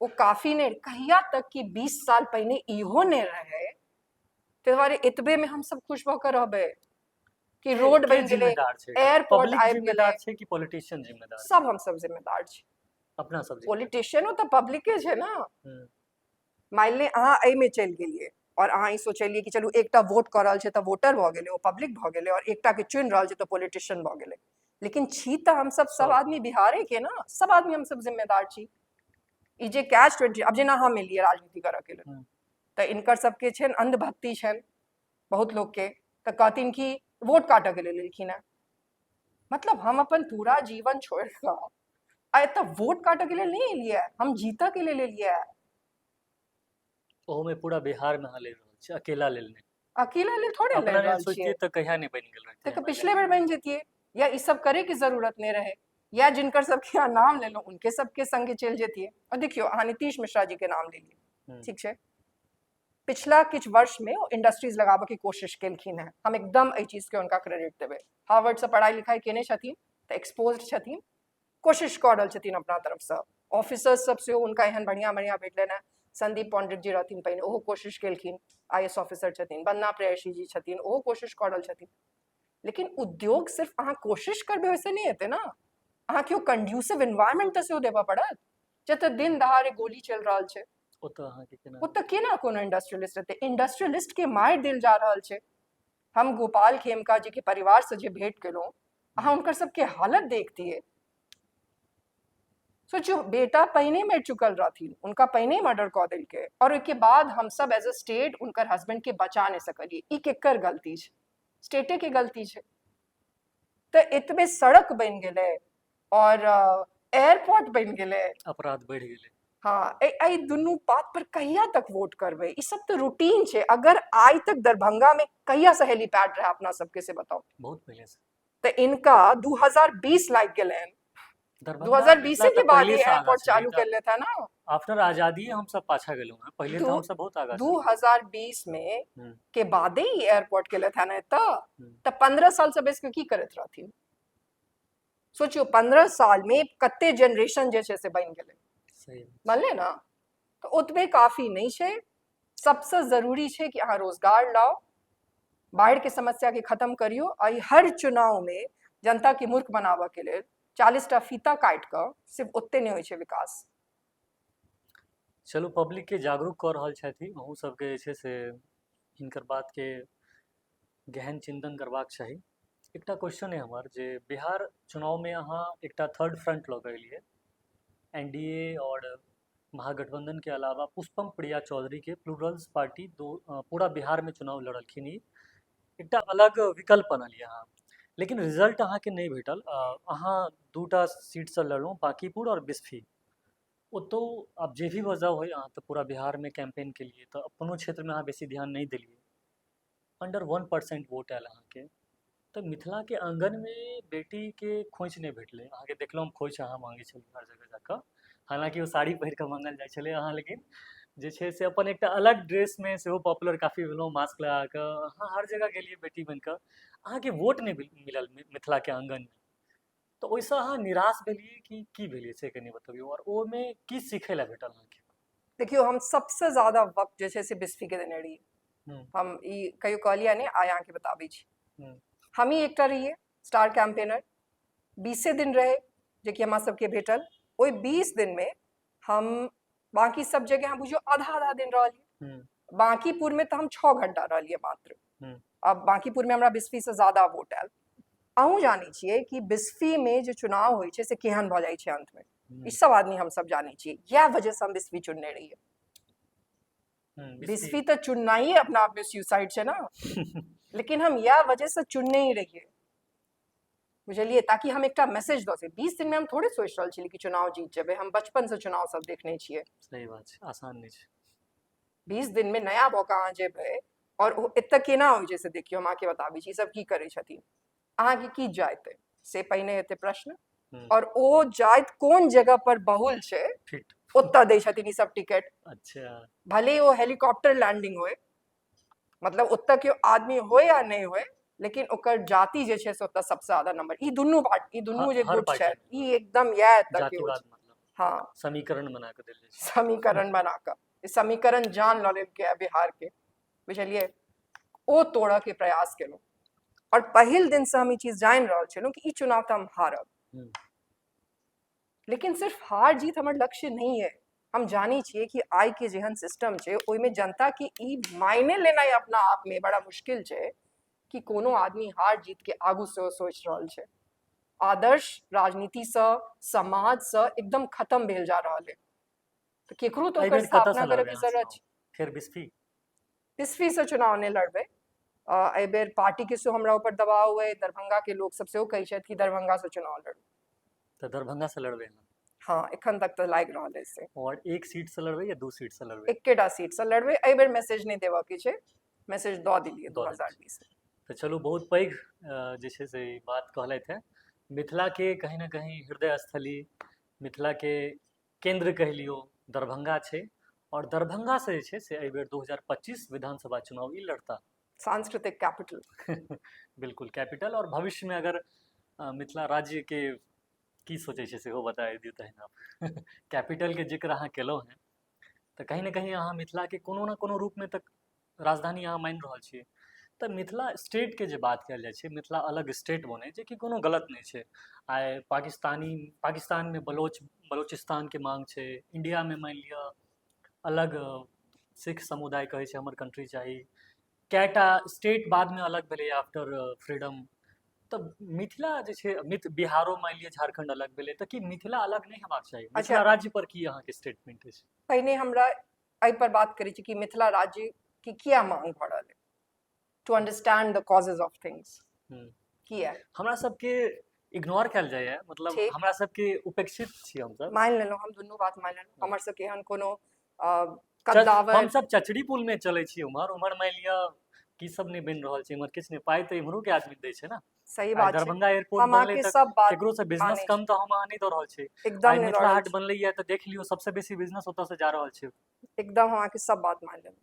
ओ काफी नहि? कहिया तक कि 20 साल पहिने इहो नहि रहे? ताहि दुआरे एतबे में हमसब खुश भऽ कऽ रहबै कि रोड बनि गेलै, एयरपोर्ट आबि गेलै? छै कि पॉलिटिशियन जिम्मेदार? सब हमसब जिम्मेदार छी। अपना सब पॉलिटिशियनो तऽ पब्लिके छै ने। मानि ले अहाँ एहिमे चलि गेलियै और अहाँ ई सोचलियै कि चलू एकटा वोट कऽ रहल छै तऽ वोटर भऽ गेलै, ओ पब्लिक भऽ गेलै, और एकटा के चुनि रहल छै तऽ पॉलिटिशियन भऽ गेलै। लेकिन छी तऽ हमसब सब आदमी बिहारे के ने, सब आदमी हमसब जिम्मेदार छी। ई जे कैच 20, आब जेना हम एलियै राजनीति करऽ के लेल तऽ इनकर सबके छनि अंधभक्ति छनि बहुत लोकके, तऽ कहथिन कि वोट काटऽ के लेल एलखिन हेँ। मतलब हम अपन पूरा जीवन छोड़ि कऽ आ एतऽ वोट काटऽ के लेल नहि एलियै, हम जीतऽ के लेल एलियै। ओहोमे पूरा बिहारमे अहाँ लड़ि रहल छी, अकेला लेल नहि। अकेला लेल थोड़े अपना लड़ि लेल रहल छियै। सोचतियै तऽ कहिया नहि बनि गेल रहितै तऽ पिछले बेर बनि जैतियै, या ई सब करे के जरूरत नहि रहे, या जिनकर सबके अहाँ नाम लेलहुँ उनके सबके संगे चलि जैतियै। और देखियौ, अहाँ नीतीश मिश्रा जी के नाम लेलियै, ठीक छै, पिछला किछु वर्ष में ओ इंडस्ट्रीज लगाबऽ के कोशिश केलखिन हेँ, हम एकदम एहि चीजके हुनका क्रेडिट देबै। हार्वर्डसँ पढ़ाइ लिखाइ केने छथिन तऽ एक्सपोज छथिन, कोशिश कऽ रहल छथिन अपना तरफसँ। ऑफिसर्स सब सेहो हुनका एहन बढ़िआँ बढ़िआँ भेटलनि हेँ। संदीप पौंड्रिक जी रहथिन पहिने, ओहो कोशिश केलखिन, IAS officer छथिन। वंदना प्रेयसी जी छथिन, ओहो कोशिश कऽ रहल छथिन। लेकिन उद्योग सिर्फ अहाँ कोशिश करबै ओहिसँ नहि हेतै ने, अहाँ केओ कंड्यूसिव एनवायरमेंट तऽ सेहो देबऽ पड़त। जतऽ दिन दहाड़े गोली चलि रहल छै ओतऽ अहाँके केना, ओतऽ केना कोनो इंडस्ट्रियलिस्ट हेतै? इंडस्ट्रियलिस्ट के मारि देल जा रहल छै। हम गोपाल खेमका जी के परिवार से जे भेंट केलहुँ, अहाँ हुनकर सबके हालत देखतियै। सोचियौ, बेटा पहिने मरि चुकल रहथिन, हुनका पहिने मर्डर कऽ देलकै, और ओहिके बाद हमसब एज अ स्टेट हुनकर हस्बैंड के बचा नहि सकलियै। ई केकर गलती छै? स्टेटे के गलती छै। तऽ एतबे सड़क बनि गेलै और एयरपोर्ट बनि गेलै, अपराध बढ़ि गेलै। हाँ, एहि दुनू बात पर कहिया तक वोट करबै? ई सब तऽ रूटीन छै। अगर आइ तक दरभंगा में कहिया से हेलीपैड रहे अपना सबके, से बताउ? बहुत पहले से। तऽ इनका 2020 लागि गेलनि। 2020 के बाद ही एयरपोर्ट चालू कर लेता है ना। आफ्टर आजादी हम सब पाछा गेलहुँ हैं, पहले तो हम सब बहुत आगा। 2020 में के बादे ही एयरपोर्ट के लेता ना। तऽ 15 साल से बेस के की करैत रहथिन? सोचियो, 15 साल में कते जनरेशन जे छै से बनि गेलै, बनलै ने? तऽ ओतबे काफी नहि छै। सबसँ जरूरी छै कि अहाँ रोजगार लाउ, बाढ़िके समस्याके खत्म करियौ। आ हर चुनावमे जनताके मूर्ख बनाबऽके लेल 40टा फीता काटि कऽ सिर्फ ओते नहि होइ छै विकास। चलू, पब्लिकके जागरूक कऽ रहल छथि। अहूँ सबके जे छै से हिनकर बातके गहन चिन्तन करबाक चाही। एकटा क्वेश्चन अइ हमर जे बिहार चुनावमे अहाँ एकटा थर्ड फ्रंट लऽ कऽ एलियै, NDA आओर महागठबंधन के अलावा पुष्पम प्रिया चौधरी के प्लूरल्स पार्टी दो पूरा बिहारमे चुनाव लड़लखिन, ई एकटा अलग विकल्प बनलियै अहाँ, लेकिन रिजल्ट अहाँके नहि भेटल। अहाँ 2टा सीटसँ लड़लहुँ, बाँकीपुर आओर बिस्फी। ओतौ आब जे भी वजह होइ, अहाँ तऽ पूरा बिहारमे कैंपेन केलियै, तऽ अपनो क्षेत्रमे अहाँ बेसी ध्यान नहि देलियै। अंडर 1% वोट आयल अहाँके। तऽ मिथिलाके आङ्गनमे बेटीके खोँइछ नहि भेटलै अहाँके। देखलहुँ हम, खोँइछ अहाँ माँगै छलियै हर जगह जाकऽ, हालाँकि ओ साड़ी पहिर कऽ माँगल जाइ छलै, अहाँ लेकिन जे छै से अपन एकटा अलग ड्रेसमे सेहो पॉपुलर काफी भेलहुँ। मास्क लगा कऽ अहाँ हर जगह गेलियै बेटी बनि कऽ, अहाँके वोट नहि मिलल मिथिलाके आङ्गनमे। तऽ ओहिसँ अहाँ निराश भेलियै कि की भेलियै, से कनि बतबियौ, आओर ओहिमे की सीखै लए भेटल अहाँके? देखियौ, हम सबसँ ज्यादा वक्त जे छै से बिस्फीके देने रहियै। हम ई कहियो कहलियै नहि, आइ अहाँके बताबै छी। हमही एकटा रहियै स्टार कैम्पेनर। 20 दिन रहै जेकि हमरा सबके भेटल। ओहि 20 दिनमे हम बाँकी सब जगह अहाँ बुझियौ आधा आधा दिन रहलियै। बाँकीपुरमे तऽ हम 6 घंटा रहलियै मात्र। अब बाँकीपुरमे हमरा बिस्फीसँ ज्यादा वोट आयल। अहूँ जानै छियै कि बिस्फीमे जे चुनाव होइ छै से केहन भऽ जाइ छै अन्तमे, ई सब आदमी हमसब जानै छियै। इएह वजहसँ हम बिस्फी चुनने रहियै। बिस्फी तऽ चुननाइए अपना आपमे सुसाइड छै ने, लेकिन हम इएह वजहसँ चुनने ही रहियै, बुझलियै, ताकि हम एकटा मैसेज दऽ सकी। 20 दिनमे हम थोड़े सोचि रहल छलियै कि चुनाव जीत जेबै। हम बचपनसँ चुनाव सब देखने छियै। सही बात छै, आसान नहि छै। 20 दिनमे नया भऽ कऽ अहाँ जेबै आओर ओ एतऽ केना होइ छै से देखियौ, हम अहाँके बताबै छी। ई सब की करै छथिन, अहाँके की जाइत से पहिने हेतै प्रश्न, और ओ जाइत कोन जगह पर बहुल छै ओतऽ दै छथिन ई सब टिकट। अच्छा, भले ओ हेलीकॉप्टर लैंडिंग होय, मतलब ओतऽ केओ आदमी होय या नहि होय, लेकिन ओकर जाति जे छै से ओतऽ सबसँ ज्यादा नंबर। ई दुनू बात, ई दुनू जे हर गुट छै पार्टी ई एकदम इएह एतऽ के जातिवाद मतलब। हाँ, समीकरण बना कऽ देल जाइ छै। समीकरण बना कऽ, ई समीकरण जान लऽ लेलकै है बिहार के, बुझलियै? ओ तोड़ऽ के प्रयास केलहुँ और पहिल दिनसँ हम ई चीज जानि रहल छलहुँ कि ई चुनाव तऽ हम हारब। लेकिन सिर्फ हार जीत हमर लक्ष्य नहि है। हम जानै छियै कि आइ के जेहन सिस्टम छै ओहिमे जनता के ई मायने लेनाइ अपना आप में बड़ा मुश्किल छै कि कोनो आदमी हार जीत के आगू से सोचि रहल छै। आदर्श राजनीतिसँ, समाजसँ एकदम खत्म भेल जा रहल है, तऽ केकरो तऽ एहि ओकर बेर कतऽसँ स्थापना लड़बै करऽके अहाँ जरूरत चुनाव? छै। फेर बिस्फी? बिस्फीसँ चुनाव नहि लड़बै। एहि बेर पार्टीके सेहो हमरा ऊपर दबाव अइ, दरभंगाके लोक सब सेहो कहै छथि कि दरभंगासँ चुनाव लड़ू। तऽ दरभंगासँ लड़बै अहाँ? हँ, एखन तक तऽ लागि रहल अछि से। और एक सीटसँ लड़बै या 2 सीटसँ लड़बै? एकेटा सीटसँ लड़बै। एहि बेर मैसेज नहि देबऽके छै। मैसेज दऽ देलियै दऽ देने 2020 मे। तऽ चलू, बहुत पैघ जे छै से ई बात कहलथि हेँ। मिथिलाके कहीं ने कहीं हृदय स्थली, मिथिलाके केन्द्र कहि लियौ, दरभंगा छै, आओर दरभंगासँ जे छै से एहिबेर 2025 विधानसभा चुनाव ई लड़ता। सांस्कृतिक कैपिटल। बिल्कुल कैपिटल। आओर भविष्यमे अगर मिथिला राज्यके की सोचै छै सेहो बता दियौ। तहन आप कैपिटलके जिक्र अहाँ केलहुँ हेँ, तऽ कहीं ने कहीं अहाँ मिथिलाके कोनो ने कोनो रूपमे तऽ राजधानी अहाँ मानि रहल छियै। तऽ मिथिला स्टेटके जे बात कयल जाइ छै, मिथिला अलग स्टेट बनै, जेकि कोनो गलत नहि छै। आइ पाकिस्तानमे बलोचिस्तानके मांग छै, इंडियामे मानि लिअ अलग सिख समुदाय कहै छै हमर कंट्री चाही, कएटा स्टेट बादमे अलग भेलै आफ्टर फ्रीडम। तऽ मिथिला जे छै, बिहारो मानि लिअ झारखंड अलग भेलै, तऽ की मिथिला अलग नहि हेबाक चाही? मिथिला राज्य पर की अहाँके स्टेटमेंट अछि? पहिने हमरा एहि पर बात करै छी कि मिथिला राज्य की किया मांग भऽ रहल है, to understand the causes of things. किया हमरा सबके इग्नोर कयल जाइए, मतलब हमरा सबके उपेक्षित छी हमसब। मानि लेलहुँ, हम दुनू बात मानि लेलहुँ। हमर सबके एहन कोनो कद्दावर, हमसब चचरी पुल में चलै छी, उम्हर उम्हर मानि लिअ की सब नहि बनि रहल छै, इम्हर किछु नहि। पाइ तऽ इम्हरो के आदमी दै छै ने। सही बात छै। दरभंगा एयरपोर्ट बनलै तऽ सब बात केकरो से बिजनेस कम तऽ हम अहाँ नहि दऽ रहल छी। एकदम। मिथिला हाट बनलै तऽ देख लियौ, सबसे बेसी बिजनेस ओतऽ से जा रहल छै। एकदम, हम अहाँके सब बात मानि लेलहुँ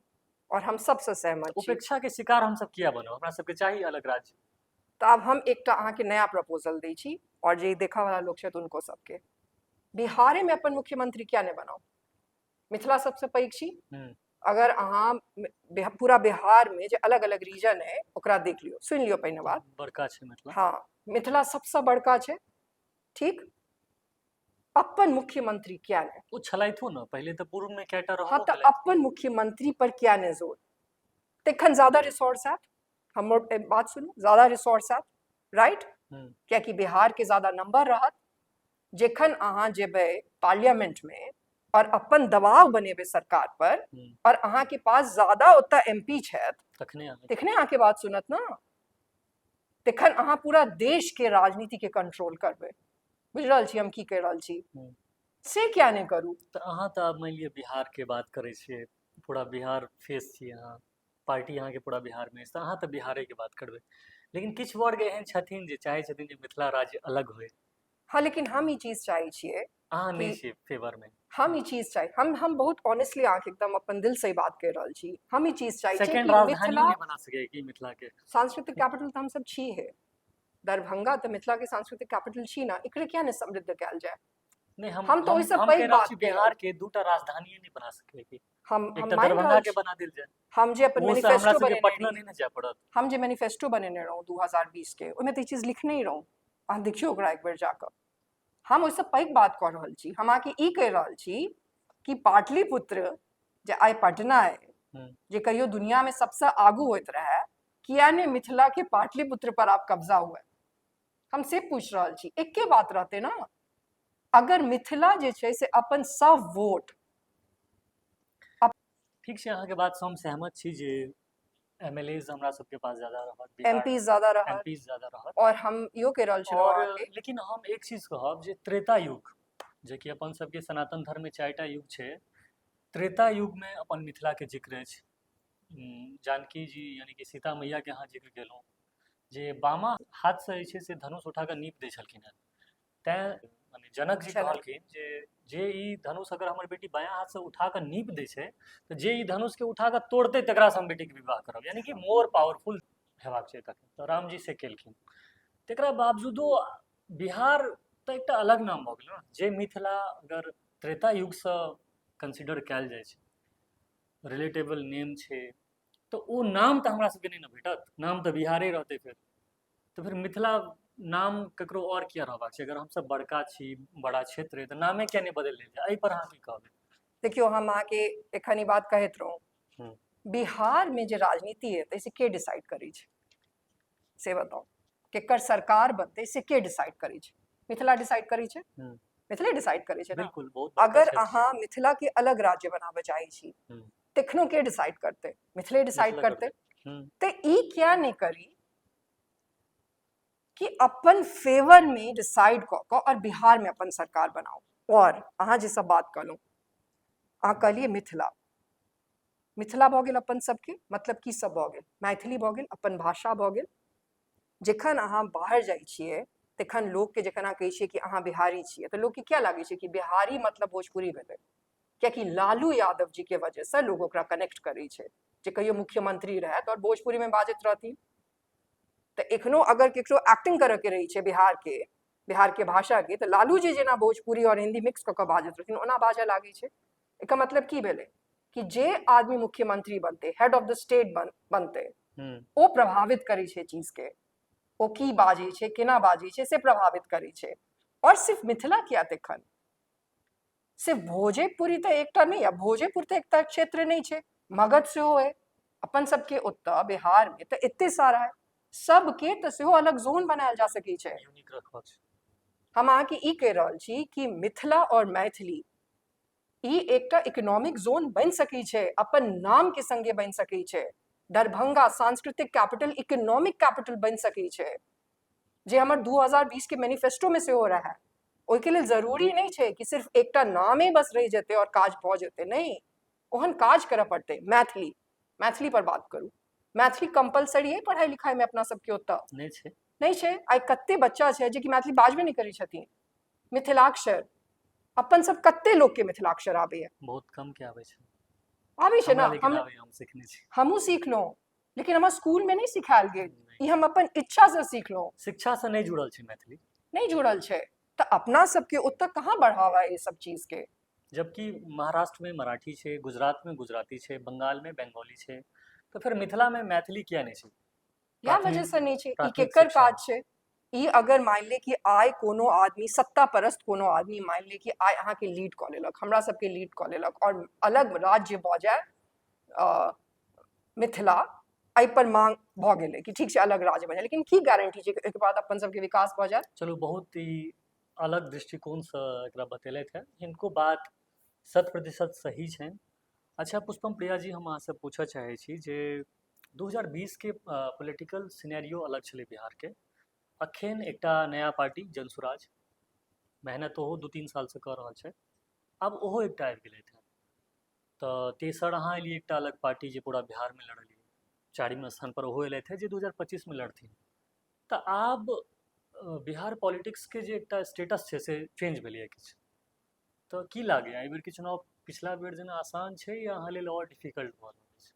और हम सबसँ सहमत छी। उपेक्षा के शिकार हमसब किया बनब? हमरा सबके चाही अलग राज्य। तऽ आब हम एकटा अहाँके नया प्रपोजल दै छी, और जे देखऽ वाला लोक छथि हुनको सबके, बिहारेमे अपन मुख्यमंत्री किया नहि बनाउ? मिथिला सबसँ पैघ छी। अगर अहाँ पूरा बिहारमे जे अलग अलग रीजन है ओकरा देख लियौ, सुनि लियौ पहिने बात। बड़का छै मिथिला। हाँ, मिथिला सबसँ बड़का छै, ठीक? अपन मुख्यमंत्री किया नहि? ओ छलथि ने पहिले तऽ पूर्व मे कएटा रहबो। हाँ, तऽ अपन मुख्यमंत्री पर किया नहि जोर? तखन ज्यादा रिसोर्स आयत। हमर बात सुनू, ज्यादा रिसोर्स आयत, राइट? कियाकि बिहार के ज्यादा नंबर रहत। जखन अहाँ जेबै पार्लियामेंट में और अपन दबाव बनेबै सरकार पर और अहाँ के पास ज्यादा ओतऽ एमपी छथि, तखने अहाँके बात सुनत ने। तखन अहाँ पूरा देश के राजनीति के कंट्रोल करबै। बुझि रहल छी हम की कहि रहल छी? से किया नहि करू? तऽ अहाँ तऽ आब मानि लिअ बिहार के बात करै छियै, पूरा बिहार फेस छियै अहाँ, पार्टी अहाँके पूरा बिहारमे अछि, तऽ अहाँ तऽ बिहारेके बात करबै, लेकिन किछु वर्ग एहन छथिन जे चाहै छथिन जे मिथिला राज्य अलग होइ। हाँ, लेकिन हम ई चीज चाहै छियै। अहाँ नहि छियै फेवरमे? हम ई चीज चाही, हम बहुत ऑनेस्टली अहाँके एकदम अपन दिल से ई बात कहि रहल छी, हम ई चीज चाहै छियै कि मिथिला नहि बना सकैए कि मिथिला के सांस्कृतिक कैपिटल तऽ हमसब छी हे। दरभंगा तऽ मिथिला के सांस्कृतिक कैपिटल छी ने, एकरे किया नहि समृद्ध कयल जाय? नहि, हम तऽ ओहिसँ पैघ बात, बिहार के दूटा राजधानी नहि बना सकैए कि? हम दरभंगा के बना देल जाय। हम जे अपन मैनिफेस्टो बनेने पटना नहि ने जाय पड़त। हम जे मैनिफेस्टो बनेने रहौं 2020 के, ओहिमे तऽ ई चीज लिखने ही रहौं। अहाँ देखियौ ओकरा एक बेर जाकऽ। हम ओहिसँ पैघ बात कऽ रहल छी। हम अहाँके ई कहि रहल छी कि पाटलिपुत्र जे आइ पटना अइ, जे कहियो दुनियामे सबसँ आगू होइत रहए, किया नहि मिथिला के पाटलिपुत्र पर आब कब्जा हुए? हम से पूछि रहल छी। एके बात रहतै ने अगर मिथिला जे छै से अपन सब वोट ठीक छै, अहाँके बातसँ हम सहमत छी जे M L as हमरा सबके पास ज्यादा रहत, एम पी ज्यादा रहत, एम पी ज्यादा रहत। और हम इहो कहि रहल छलहुँ और लेकिन हम एक चीज कहब जे त्रेता युग, जेकि अपन सबके सनातन धर्ममे 4टा युग छै, त्रेता युगमे अपन मिथिलाके जिक्र अछि। जानकी जी यानी कि सीता मैयाके अहाँ जिक्र केलहुँ जे बामा हाथसँ जे छै से धनुष उठा कऽ नीप दै छलखिन हेँ, तैँ मने जनक जी कहलखिन जे जे ई धनुष अगर हमर बेटी बायाँ हाथसँ उठा कऽ नीप दै छै तऽ जे ई धनुषके उठा कऽ तोड़तै तकरासँ हम बेटीके विवाह करब, यानी कि मोर पावरफुल हेबाक चाही। तखन तऽ रामजी से केलखिन। तकरा बावजूदो बिहार तऽ एकटा अलग नाम भऽ गेल ने, जे मिथिला अगर त्रेता युगसँ कंसिडर कयल जाइ छै, रिलेटेबल नेम छै, तऽ ओ नाम तऽ हमरा सबके नहि ने भेटत, नाम तऽ बिहारे रहतै। फेर तऽ फेर मिथिला नाम ककरो आओर किया रहबाक छै? अगर हमसब बड़का छी, बड़ा क्षेत्र अइ, तऽ नामे किया नहि बदलि लेल जाय? एहि पर अहाँ की कहबै? देखियौ, हम अहाँके एखन ई बात कहैत रहौं, बिहारमे जे राजनीति हेतै से के डिसाइड करै छै से बताउ? केकर सरकार बनतै से के डिसाइड करै छै? मिथिला डिसाइड करै छै? मिथिले डिसाइड करै छै। बिल्कुल, बहुत। अगर अहाँ मिथिला के अलग राज्य बनाबऽ चाहै छी, तखनो के डिसाइड करतै? मिथिले डिसाइड करतै। तऽ ई किया नहि करी कि अपन फेवर में डिसाइड कऽ कऽ और बिहार में अपन सरकार बनाउ? और अहाँ जे सब बात कहलहुँ, अहाँ कहलियै मिथिला, मिथिला भऽ गेल अपन सबके, मतलब की सब भऽ गेल, मैथिली भऽ गेल, अपन भाषा भऽ गेल। जखन अहाँ बाहर जाइ छियै तखन लोकके जखन अहाँ कहै छियै कि अहाँ बिहारी छियै, तऽ लोकके किया लागै छै कि बिहारी मतलब भोजपुरी भेलै? कियाकि लालू यादव जी के वजहसँ लोग ओकरा कनेक्ट करै छै, जे कहियो मुख्यमंत्री रहथि आओर भोजपुरीमे बाजैत रहथिन। तऽ एखनो अगर केकरो एक्टिंग करऽके रहै छै बिहारके भाषाके, तऽ लालू जी जेना भोजपुरी आओर हिन्दी मिक्स कऽ कऽ बाजैत रहथिन ओना बाजऽ लागै छै। एकर मतलब की भेलै कि जे आदमी मुख्यमंत्री बनतै, हेड ऑफ the state बनतै, ओ प्रभावित करै छै चीजके, ओ की बाजै छै, केना बाजै छै, से प्रभावित करै छै। आओर सिर्फ मिथिला किया, तखन सिर्फ भोजेपुरी तऽ एकटा नहि, आ भोजेपुर तऽ एकटा क्षेत्र नहि छै, मगध सेहो है अपन सबके ओतऽ बिहारमे, तऽ एते सारा है, सबके तऽ सेहो अलग जोन बनायल जा सकै छै। यूनिक रखबाक छै। हम अहाँके ई कहि रहल छी कि मिथिला आओर मैथिली ई एकटा इकोनॉमिक जोन बनि सकै छै, अपन नाम के संगे बनि सकै छै। दरभंगा सांस्कृतिक कैपिटल, इकोनॉमिक कैपिटल बनि सकै छै, जे हमर 2020 के मैनिफेस्टो में सेहो रहै। ओहिके लेल जरूरी नहि छै कि सिर्फ एकटा नामे बस रहि जेतै आओर काज भऽ जेतै, नहि, ओहन काज करऽ पड़तै। मैथिली, मैथिली पर बात करू, मैथिली कंपलसरी है पढ़ाई लिखाई में अपना सबके ओतऽ? नहि छै। नहि छै। आइ कते बच्चा छै जे कि मैथिली बाजबे नहि करै छथिन। मिथिलाक्षर, अपन सब कते लोकके मिथिलाक्षर आबैया? बहुत कम के आबै छै। आबै छै ने? हमरा लेकिन हम आबैया, हम सिखने छी। हमहूँ सीखलहुँ, लेकिन हमर स्कूलमे नहि सिखायल गेल, ई हम अपन इच्छासँ सीखलहुँ। शिक्षा से नहि जुड़ल छै मैथिली। नहि जुड़ल छै, तऽ अपना सबके ओतऽ कहाँ बढ़ावा है ई सब चीजके? जबकि महाराष्ट्र में मराठी छै, गुजरात में गुजराती छै, बंगाल में बंगाली छै, तऽ फेर मिथिला में मैथिली किया नहि छै? इएह वजहसँ नहि छै। ई केकर काज छै? ई अगर मानि ले कि आइ कोनो आदमी सत्ता परस्त, कोनो आदमी मानि ले कि आइ अहाँके लीड कऽ लेलक, हमरा सबके लीड कऽ लेलक आओर अलग राज्य भऽ जाय मिथिला, एहि पर मांग भऽ गेलै कि ठीक छै, अलग राज्य बनि जाय, लेकिन की गारंटी छै कि ओहिके बाद अपन सबके विकास भऽ जायत? चलू, बहुत ही अलग दृष्टिकोणसँ एकरा बतेलथि है। हिनको बात 100% सही छनि। अच्छा पुष्पम प्रिया जी, हम अहाँसँ पूछऽ चाहै छी जे 2020 के पॉलिटिकल सिनेरियो अलग छलै बिहारके, अखन एकटा नया पार्टी जनसुराज मेहनत ओहो 2-3 सालसँ कऽ रहल छै, आब ओहो एकटा आबि गेलथि हेँ, तऽ तेसर अहाँ एलियै एकटा अलग पार्टी जे पूरा बिहारमे लड़लियै, चारिम स्थान पर ओहो एलथि हेँ जे 2025मे लड़थिन, तऽ आब बिहार पॉलिटिक्सके जे एकटा स्टेटस छै से चेंज भेलैए किछु, तऽ की लागैए, एहि बेरके चुनाव पिछला बेर जेना आसान छै या अहाँ लेल आओर डिफिकल्ट भऽ रहल छै?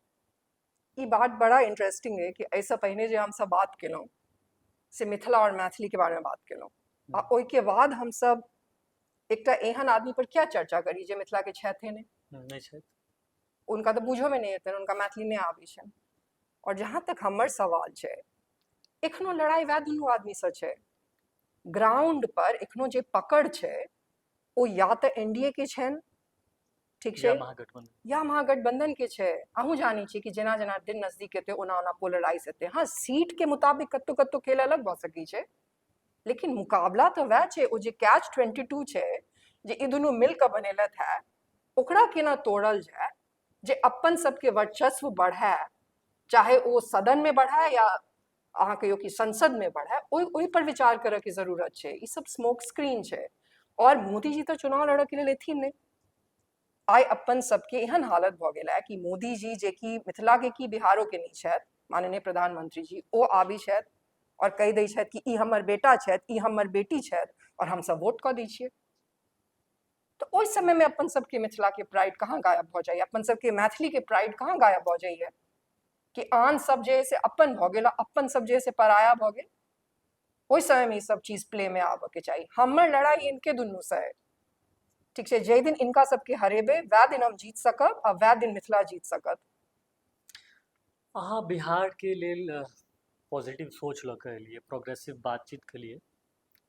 ई बात बड़ा इंटरेस्टिंग है कि एहिसँ पहिने जे हमसब बात केलहुँ से मिथिला आओर मैथिलीके बारेमे बात केलहुँ, आ ओहिके बाद हमसब एकटा एहन आदमी पर किया चर्चा करी जे मिथिलाके छथि नहि? नहि छथि। हुनका तऽ बुझोमे नहि एतनि, हुनका मैथिली नहि आबै छनि। आओर जहाँ तक हमर सवाल छै, एखनो लड़ाइ वएह दुनू आदमीसँ छै। ग्राउंड पर एखनो जे पकड़ छै ओ या तऽ एनडीए के छनि, ठीक छै, या महागठबंधन, या महागठबंधन के छै। अहूँ जानै छियै कि जेना जेना दिन नजदीक एतै ओना ओना पोलराइज हेतै। हँ, सीट के मुताबिक कतौ कतौ खेल अलग भऽ सकै छै, लेकिन मुकाबला तऽ वएह छै। ओ जे कैच 22 छै जे ई दुनू मिल कऽ बनेलथि है, ओकरा केना तोड़ल जाय जे अपन सबके वर्चस्व बढ़ाय, चाहे ओ सदन में बढ़ाय या अहाँ कहियौ कि संसद में बढ़ाय, ओहि पर विचार करऽ के जरूरत छै। ई सब स्मोक स्क्रीन छै। और मोदी जी तऽ चुनाव लड़ऽ के लेल एथिन नहि। आइ अपन सबके एहन हालत भऽ गेल है कि मोदी जी, जे कि मिथिला के की बिहारो के नहि छथि माननीय प्रधानमंत्री जी, ओ आबै छथि और कहि दै छथि कि ई हमर बेटा छथि, ई हमर बेटी छथि, और हमसब वोट कऽ दै छियै। तऽ ओहि समयमे अपन सबके मिथिला के प्राइड कहाँ गायब भऽ जाइए? अपन सबके मैथिली के प्राइड कहाँ गायब भऽ जाइए कि आन सब जे है से अपन भऽ गेल आ अपन सब जे है से पराया भऽ गेल? ओहि समयमे ई सब चीज प्ले मे आबऽ के चाही। हमर लड़ाई इनके दुनू से है, ठीक छै? जाहि दिन इनका सबके हरेबै वएह दिन हम जीत सकब आ वएह दिन मिथिला जीत सकत। अहाँ बिहारके लेल पॉजिटिव सोच लऽ कऽ एलियै, प्रोग्रेसिव बातचीत केलियै।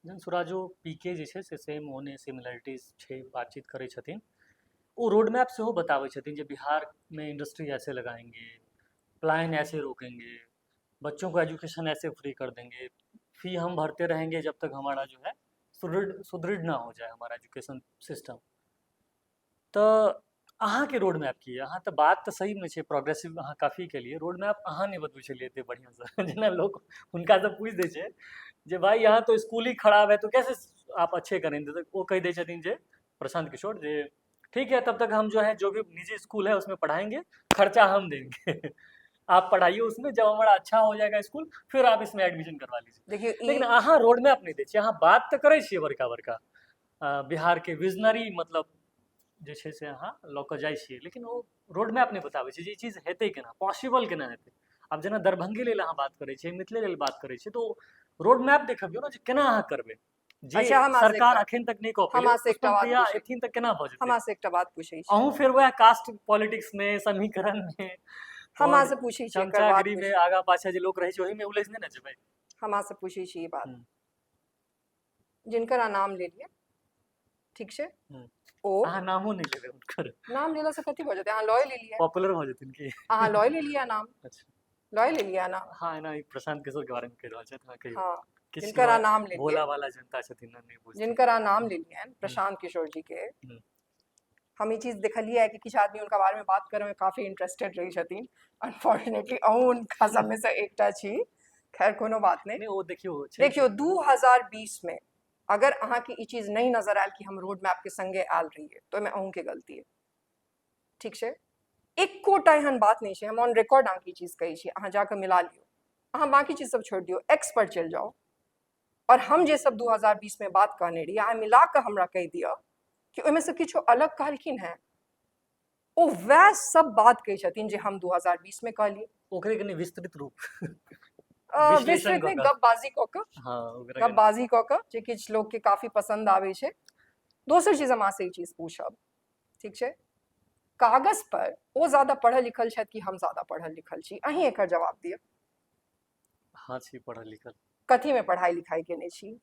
जहन सुराजो पीके जे छै से सेम ओहने सिमिलरिटीज छै, बातचीत करै छथिन, ओ रोड मैप सेहो बताबै छथिन जे बिहारमे इंडस्ट्री ऐसे लगाएंगे, पलायन ऐसे रोकेंगे, बच्चों को एजुकेशन ऐसे फ्री कर देंगे, फी हम भरते रहेंगे जब तक हमारा जो है सुदृढ़ सुदृढ़ ना हो जाए हमारा एजुकेशन सिस्टम। तऽ अहाँके रोड मैप की? अहाँ तऽ बात तऽ सहीमे छै, प्रोग्रेसिव अहाँ काफी केलियै, रोड मैप अहाँ नहि बतबै छलियै एते बढ़िआँसँ, जेना लोक हुनकासँ पूछि दै छै जे भाई यहाँ तो स्कूल ही खराब है तो कैसे आप अच्छे करेंगे, तऽ ओ कहि दै छथिन जे प्रशांत किशोर जे ठीक है, तब तक हम जो है जो भी निजी स्कूल है उसमें पढ़ाएंगे, खर्चा हम देंगे, आप पढ़ाइए उसमें, जब हमारा अच्छा हो जाएगा स्कूल फिर आप इसमें एडमिशन करवा लीजिए। देखियौ, ई लेकिन अहाँ रोड मैप नहि दै छियै, अहाँ बात तऽ करै छियै बड़का बड़का बिहार के विजनरी मतलब जे छै से अहाँ लऽ कऽ जाइ छियै, लेकिन ओ रोड मैप नहि बताबै छै जे ई चीज हेतै केना, पॉसिबल केना हेतै। आब जेना दरभंगे लेल अहाँ बात करै छियै, मिथिले लेल बात करै छियै, तऽ ओ रोड मैप देखबियौ ने जे केना अहाँ करबै, जे अच्छा, हम अहाँसँ सरकार एकटा अखन तक नहि कऽ हम पेलै, अहाँसँ एकटा पुष्पम बात प्रिया पूछै एथिन तऽ केना भऽ हम जेतै। अहाँसँ एकटा बात पूछै छी। अहूँ फेर वएह कास्ट पॉलिटिक्स में, समीकरण में हम और अहाँसँ पूछै छी एकर बात चमचागिरी में पूछ आगा पाछा जे लोक रहै छै ओहिमे उलझि नहि ने जेबै। हम अहाँसँ पूछै छी ई बात, जिनकर अहाँ नाम लेलियै, ठीक छै, ओ अहाँ नामो नहि लेबै हुनकर। नाम लेलासँ कथी भऽ जेतै? अहाँ लए लेलियै, पॉपुलर भऽ जेथिन की? अहाँ लए लेलियै नाम। अच्छा, लए लेलियै नाम। हाँ, एना ई प्रशांत किशोर के बारे में कहि रहल छथि। हाँ, कहियौ। हाँ, किछु जिनकर अहाँ नाम लेलियै, भोला वाला जनता छथिन ने, नहि बुझथिन। जिनकर अहाँ नाम लेलियनि, प्रशांत किशोर जी के, हम ई चीज देखलियै कि किछु आदमी हुनका बारेमे बात करयमे काफी इंटरेस्टेड रहै छथिन। अनफॉर्चुनेटली अहूँ हुनका सबमे से एकटा छी। खैर, कोनो बात नहि। नहि, ओ देखियौ छै। देखियौ, 2020 मे अगर अहाँके ई चीज नहि नजर आयल कि हम रोड मैप के संगे आयल रहियै, तऽ ओहिमे अहूँके गलती है। ठीक छै, एकोटा एहन बात नहि छै। हम ऑन रिकॉर्ड अहाँके ई चीज कहै छी, अहाँ जाकऽ मिला लियौ। अहाँ बाँकी चीज सब छोड़ि दियौ, एक्स पर चलि जाउ और हम जे सब 2020 में बात कहने रहियै, अहाँ मिला कऽ हमरा कहि दिअ कि ओहिमे से किछु अलग कहलखिन हेँ। ओ वएह सब बात कहै छथिन जे हम 2020 में कहलियै। ओकरे कनि विस्तृत रूप विश्लेषण विस्तृत कऽ नहि, कऽ। गपबाजी कऽ कऽ। हाँ, ओकरा कनि गपबाजी कऽ कऽ, जे किछु लोकके काफी पसन्द आबै छै। दोसर चीज हम अहाँसँ ई चीज पूछब, ठीक छै, कागज पर ओ ज्यादा पढ़ल लिखल छथि कि हम ज्यादा पढ़ल लिखल छी? अहीं एकर जवाब दिअ। हाँ, छी पढ़ल लिखल। कथीमे पढ़ाई लिखाई केने छी?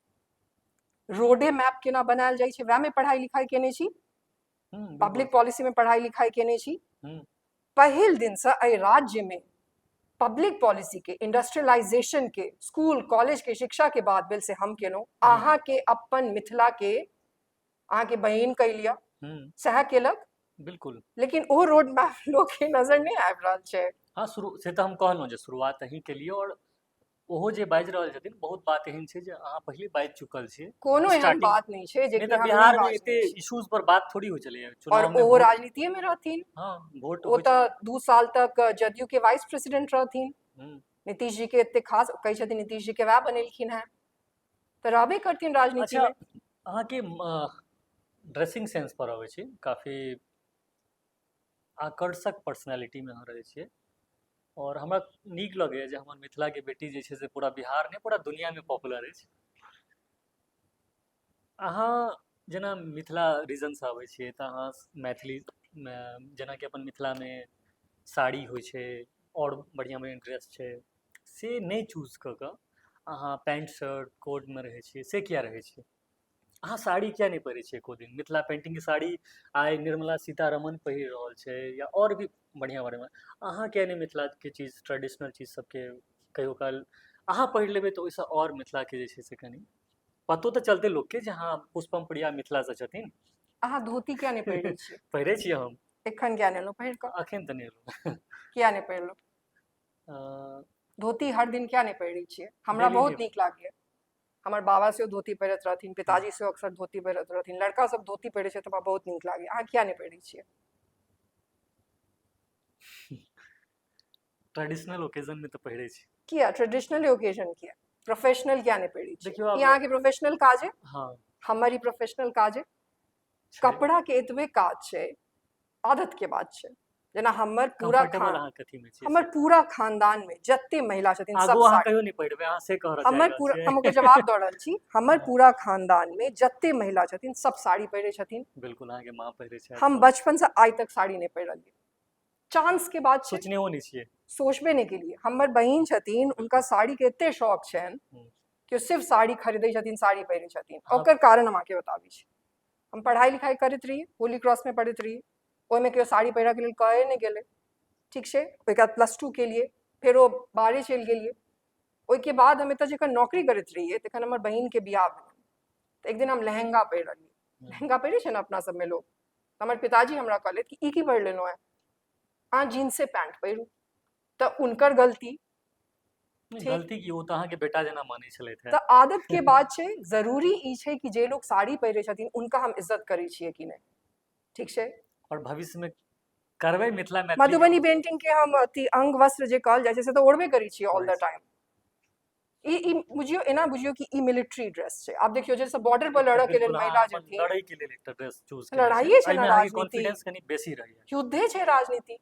रोडे मैप केना बनायल जाइ छै, वएहमे पढ़ाई लिखाई केने छी? पब्लिक पॉलिसी में पढ़ाई लिखाई केने छी? पहिल दिनसँ एहि राज्यमे पब्लिक पॉलिसी के, इंडस्ट्रियलाइजेशन के, स्कूल कॉलेज के शिक्षा के बात भेल, से हम केलहुँ। अहाँके अपन मिथिला के अहाँके बहिन कहि लिअ, सएह केलक। लेकिन ओ रोड मैप लोक के नजर नहि आबि रहल छै। हाँ, शुरू से तऽ हम कहलहुँ जे शुरुआत अहीं केलियै और ओहो जे बाजि रहल छथिन, बहुत बात एहन छै जे अहाँ पहिले बाजि चुकल छियै। कोनो एहन स्टार्टिंग बात नहि छै जे नहि कि तऽ हम नहि बिहार मे बाजने एते छी। इश्यूज पर बात थोड़ी होइ छलैया और चुनाव मे। ओहो वोट राजनीतिये मे रहथिन। हाँ, वोट ओ होइ तऽ 2 साल तक जदयू के वाइस प्रेसिडेंट रहथिन। नीतीश जी के एते खास कहै छथिन, नीतीश जी के वएह बनेलखिन हेँ, तऽ रहबे करथिन राजनीति अच्छा मे। अहाँके ड्रेसिंग सेंस पर अबै छी, काफी आकर्षक पर्सनैलिटी मे अहाँ रहै छियै और हमरा नीक लगैया जे हमर मिथिला के बेटी जे छै से पूरा बिहार नहि, पूरा दुनिया मे पॉपुलर अछि। अहाँ जेना मिथिला रीजनसँ अबै छियै तऽ अहाँ मैथिली, जेनाकि अपन मिथिलामे साड़ी होइ छै आओर बढ़िआँ बढ़िआँ ड्रेस छै, से नहि चूज कऽ कऽ अहाँ पैंट शर्ट कोटमे रहै छियै, से किया रहै छियै? अहाँ साड़ी किया नहि पहिरै छियै एको दिन? मिथिला पेंटिंगके साड़ी आइ निर्मला सीतारमन पहिर रहल छै या आओर भी बढ़िआँ बढ़िआँ, अहाँ किया नहि मिथिलाके चीज, ट्रेडिशनल चीज सबके कहियो काल अहाँ पहिर लेबै तऽ ओहिसँ आओर मिथिलाके जे छै से कनि पतो तऽ चलतै लोकके जे हँ, पुष्पम प्रिया मिथिलासँ छथिन। अहाँ धोती किया नहि पहिरै छियै? पहिरै छियै हम। एखन किया नहि एलहुँ पहिर कऽ? अखन तऽ नहि एलहुँ। किया नहि पहिरलहुँ? धोती हर दिन किया नहि पहिरै छियै? हमरा डेली बहुत नहि। नीक लागैया। हमर बाबा सेहो धोती पहिरैत रहथिन, पिताजी सेहो अक्सर धोती पहिरैत रहथिन। लड़का सब धोती पहिरै छै तऽ हमरा बहुत नीक लागैया। अहाँ किया नहि पहिरै छियै? ट्रेडिशनल ओकेजन मे तऽ पहिरै छी। किया ट्रेडिशनल ओकेजन किया? प्रोफेशनल किया नहि पहिरै छियै? देखियौ ई आब अहाँके प्रोफेशनल काज है। हँ। हमर ई प्रोफेशनल काज है। छै। कपड़ा के एतबे काज छै, आदत के बात छै। जेना हमर पूरा कंफर्टेबल खान अहाँ कथी मे छियै हमर से? पूरा खानदान मे जते महिला छथिन आगू सब अहाँ साड़ी कहियो नहि पहिरबै, अहाँ से कहऽ चाहि हमर रहल पूरा छियै। हम ओकर जवाब दऽ रहल छी। हमर पूरा खानदान मे जते महिला छथिन सब साड़ी पहिरै छथिन। बिल्कुल, अहाँके माँ पहिरै छथि। हम सब बचपन से आइ तक साड़ी नहि पहिरलियै। चांस के बात छै। सोचनेहो नहि छियै। सोचबे नहि केलियै। हमर बहिन छथिन, हुनका साड़ी के एते शौक छनि कि ओ सिर्फ साड़ी खरीदै छथिन, साड़ी पहिरै छथिन। ओकर कारण हम अहाँके बताबै छी। हम पढ़ाई लिखाई करैत रहियै, होली क्रॉस में पढ़ैत रहियै, ओहिमे केओ साड़ी पहिरऽ के लेल कहै नहि गेलै। ठीक छै, ओहिके बाद +2 केलियै, फेर ओ बाहरे चलि गेलियै। ओहिके बाद हम एतऽ जखन नौकरी करैत रहियै तखन हमर बहिनके बियाह भेलै, तऽ एक दिन हम लहंगा पहिरलियै। लहंगा पहिरै छै ने अपना सबमे लोक। हमर पिताजी हमरा कहलथि कि ई की पहिर लेलहुँ हेँ, अहाँ जीन्से पैंट पहिरू। तऽ हुनकर गलती नहि, ठीक। गलती की, ओ तऽ अहाँके बेटा जेना मानै छलथि। तऽ आदत के बात छै। जरूरी ई छै कि जे लोग साड़ी पहिरै छथिन उनका हम इज्जत करै छियै कि नहि? ठीक छै। पर भविष्यमे करबै मिथिला मैथिली। मधुबनी पेंटिंग के हम अथी अंग वस्त्र जे कहल जाइ छै से तऽ ओढ़बे करै छियै ऑल द टाइम। ई ई बुझियौ, एना बुझियौ कि ई मिलिट्री ड्रेस छै। आब देखियौ, जैसे बॉर्डर पर लड़ऽ के लेल महिला जेथिन, लड़ै के लेल एकटा ड्रेस चूज। लड़ाइए छै ने राजनीति, कॉन्फिडेंस कनि बेसी रहैया। युद्धे छै राजनीति।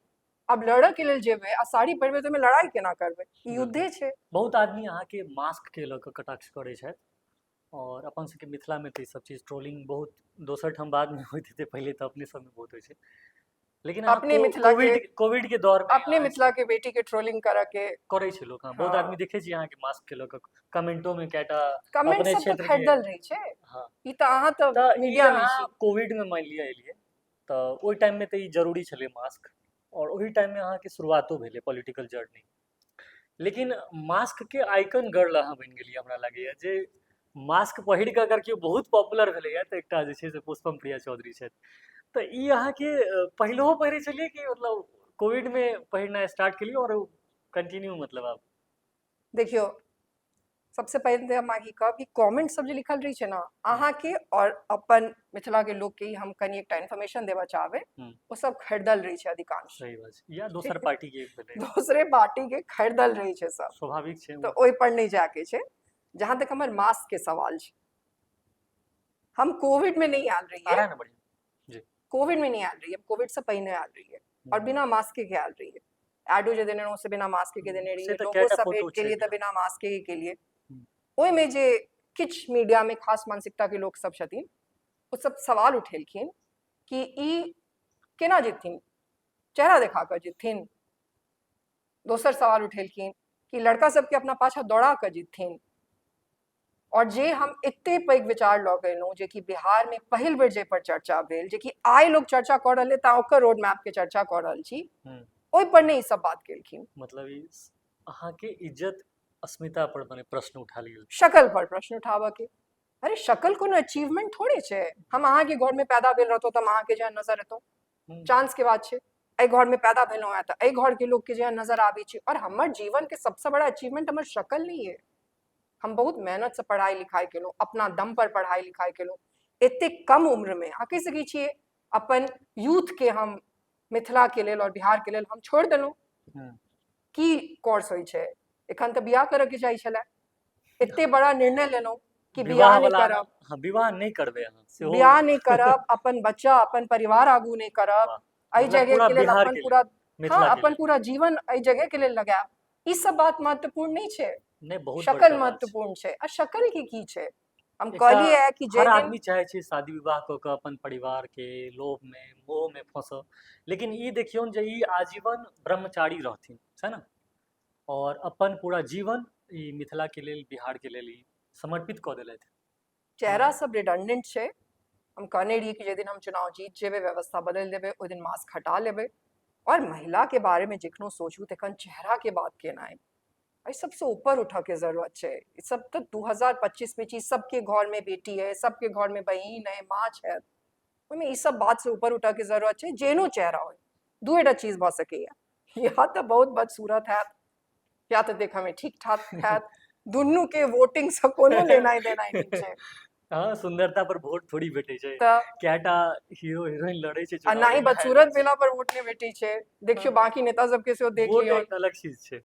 आब लड़ऽ के लेल जेबै आ साड़ी पहिरबै तऽ ओहिमे लड़ाइ केना करबै? ई युद्धे छै। बहुत आदमी अहाँके मास्क के लऽ कऽ कटाक्ष करै छथि, आओर अपन सबके मिथिलामे तऽ ई सब चीज ट्रोलिंग बहुत दोसर ठाम बादमे होइत हेतै, पहिले तऽ अपने सबमे बहुत होइ छै। लेकिन अपने मिथिला के कोविड के दौर में अपने मिथिला के बेटी के ट्रोलिंग करऽ के करै छै लोक। हाँ, बहुत आदमी देखै छी अहाँके मास्क के लऽ कऽ कमेंटो में कएटा कमेंट सब तऽ खरीदल रहै छै। हाँ, ई तऽ अहाँ तऽ मीडिया में छी। कोविड में मानि लिअ एलियै तऽ ओहि टाइम में तऽ ई जरूरी छलै मास्क, आओर ओहि टाइम में अहाँके शुरुआतो भेलै पॉलिटिकल जर्नी, लेकिन मास्क के आइकन गर्ल अहाँ बनि गेलियै। हमरा लागैया जे मास्क पहिर कऽ अगर केओ बहुत पॉपुलर भेलैया तऽ एकटा जे छै से पुष्पम प्रिया चौधरी छथि। तऽ ई अहाँके पहिलहो पहिरै छलियै कि मतलब कोविड मे पहिरनाइ स्टार्ट केलियै आओर कंटिन्यू मतलब आब? देखियौ, सबसे पहिले तऽ हम अहाँके कहब कि कमेंट सब जे लिखल रहै छै ने अहाँके और अपन मिथिला के लोक के, हम कनि एकटा इन्फॉर्मेशन देबऽ चाहबै, ओ सब खरीदल रहै छै अधिकांश। सही बात छै, या दोसर पार्टी के भेलै, दोसरे पार्टी के खरीदल रहै छै सब, स्वाभाविक छै, तऽ ओहि पर नहि जायके छै। जहाँ तक हमर मास्क के सवाल छै, हम कोविड में नहीं आयल रहियै, कोविड में नहीं आयल रहियै, कोविड से पहिने आयल रहियै और बिना मास्क के आयल रहियै। एडो जे देने रहौं से बिना मास्क के देने रहियै, लोगो सब भेंट के लिए तऽ बिना मास्क के केलियै। ओहिमे जे किछु मीडिया में खास मानसिकता के लोक सब छथिन, ओ सब सवाल उठेलखिन कि ई केना जेथिन, चेहरा देखा कऽ जेथिन। दोसर सवाल उठेलखिन कि लड़का सबके अपना पाछा दौड़ा कऽ जीतथिन। और जे हम एते पैघ विचार लऽ के एलहुँ, जे कि बिहार में पहिल बेर जाहि पर चर्चा भेल, जे कि आइ लोग चर्चा कऽ रहल तऽ ओकर रोड मैप के चर्चा कऽ रहल छी, ओहि पर नहि ई सब बात केलखिन। मतलब ई अहाँके इज्जत अस्मिता पर मने प्रश्न उठायल गेल, शकल पर प्रश्न उठाबऽ के। अरे शकल कोनो अचीवमेंट थोड़े छै। हम अहाँके घर में पैदा भेल रहतौ तऽ हम अहाँके जेहन नजर एतौ, चांस के बात छै। एहि घर में पैदा भेलहुँ हैं तऽ एहि घर के लोग के जेहन नजर आबै छै। और हमर जीवन के सबसे बड़ा अचीवमेंट हमर शकल नहीं है। हम बहुत मेहनत से पढ़ाई लिखाई केलहुँ, अपना दम पर पढ़ाई लिखाई केलहुँ। एतेक कम उम्र में अहाँ कहि सकै छियै अपन यूथ के हम मिथिला के लेल और बिहार के लेल हम छोड़ि देलहुँ। की कोर्स होइ छै, एखन तऽ बियाह करऽ के चाही छलै। एते बड़ा निर्णय लेलहुँ कि बियाह नहि करब। हाँ, विवाह नहि करबै अहाँ, बियाह नहि करब, अपन बच्चा अपन परिवार आगू नहि करब, एहि जगह के लेल अपन पूरा, हाँ, अपन पूरा जीवन एहि जगह के लेल लगायब। ई सब बात महत्वपूर्ण नहि छै, नहि, बहुत शकल महत्वपूर्ण छै। आ शकल के की छै, हम कहलियै कि जे हर आदमी चाहे छै शादी विवाह कऽ कऽ अपन परिवार के लोभ में मोह में फंसऽ, लेकिन ई देखियौ जे ई आजीवन ब्रह्मचारी रहथिन, छै ने, और अपन पूरा जीवन ई मिथिला के लेल बिहार के लेल ई समर्पित कऽ देलथि। चेहरा सब रिडंडेंट छै। हम कहने रहियै कि जाहि दिन हम चुनाव जीत जेबै, व्यवस्था बदलि देबै, ओहि दिन मास्क हटा लेबै। और महिला के बारे में जखनो सोचू तखन चेहरा के बात केनाइ एहि सबसँ ऊपर उठऽ के जरूरत छै। ई सब तऽ 2025 में छी, सबके घर में बेटी है, सबके घर में बहिन है, माँ छै, ओहिमे ई सब बात से ऊपर उठऽ के जरूरत छै। जेहनो चेहरा होइ, दूएटा चीज भऽ सकैया, या तऽ बहुत बदसूरत हैत या तऽ देखऽ में ठीक ठाक हैत। दुनू के वोटिंग से कोनो लेनाइ देनाइ नहि छै। हाँ, सुंदरता पर वोट थोड़ी भेटै छै। तऽ कएटा हीरो हीरोइन लड़ै छै आ चुनाव नाही मे, बदसूरत भेला पर वोट नहि भेटै छै। देखियौ, बाकी नेता सबके सेहो देख वोट लियौ, एक अलग चीज छै।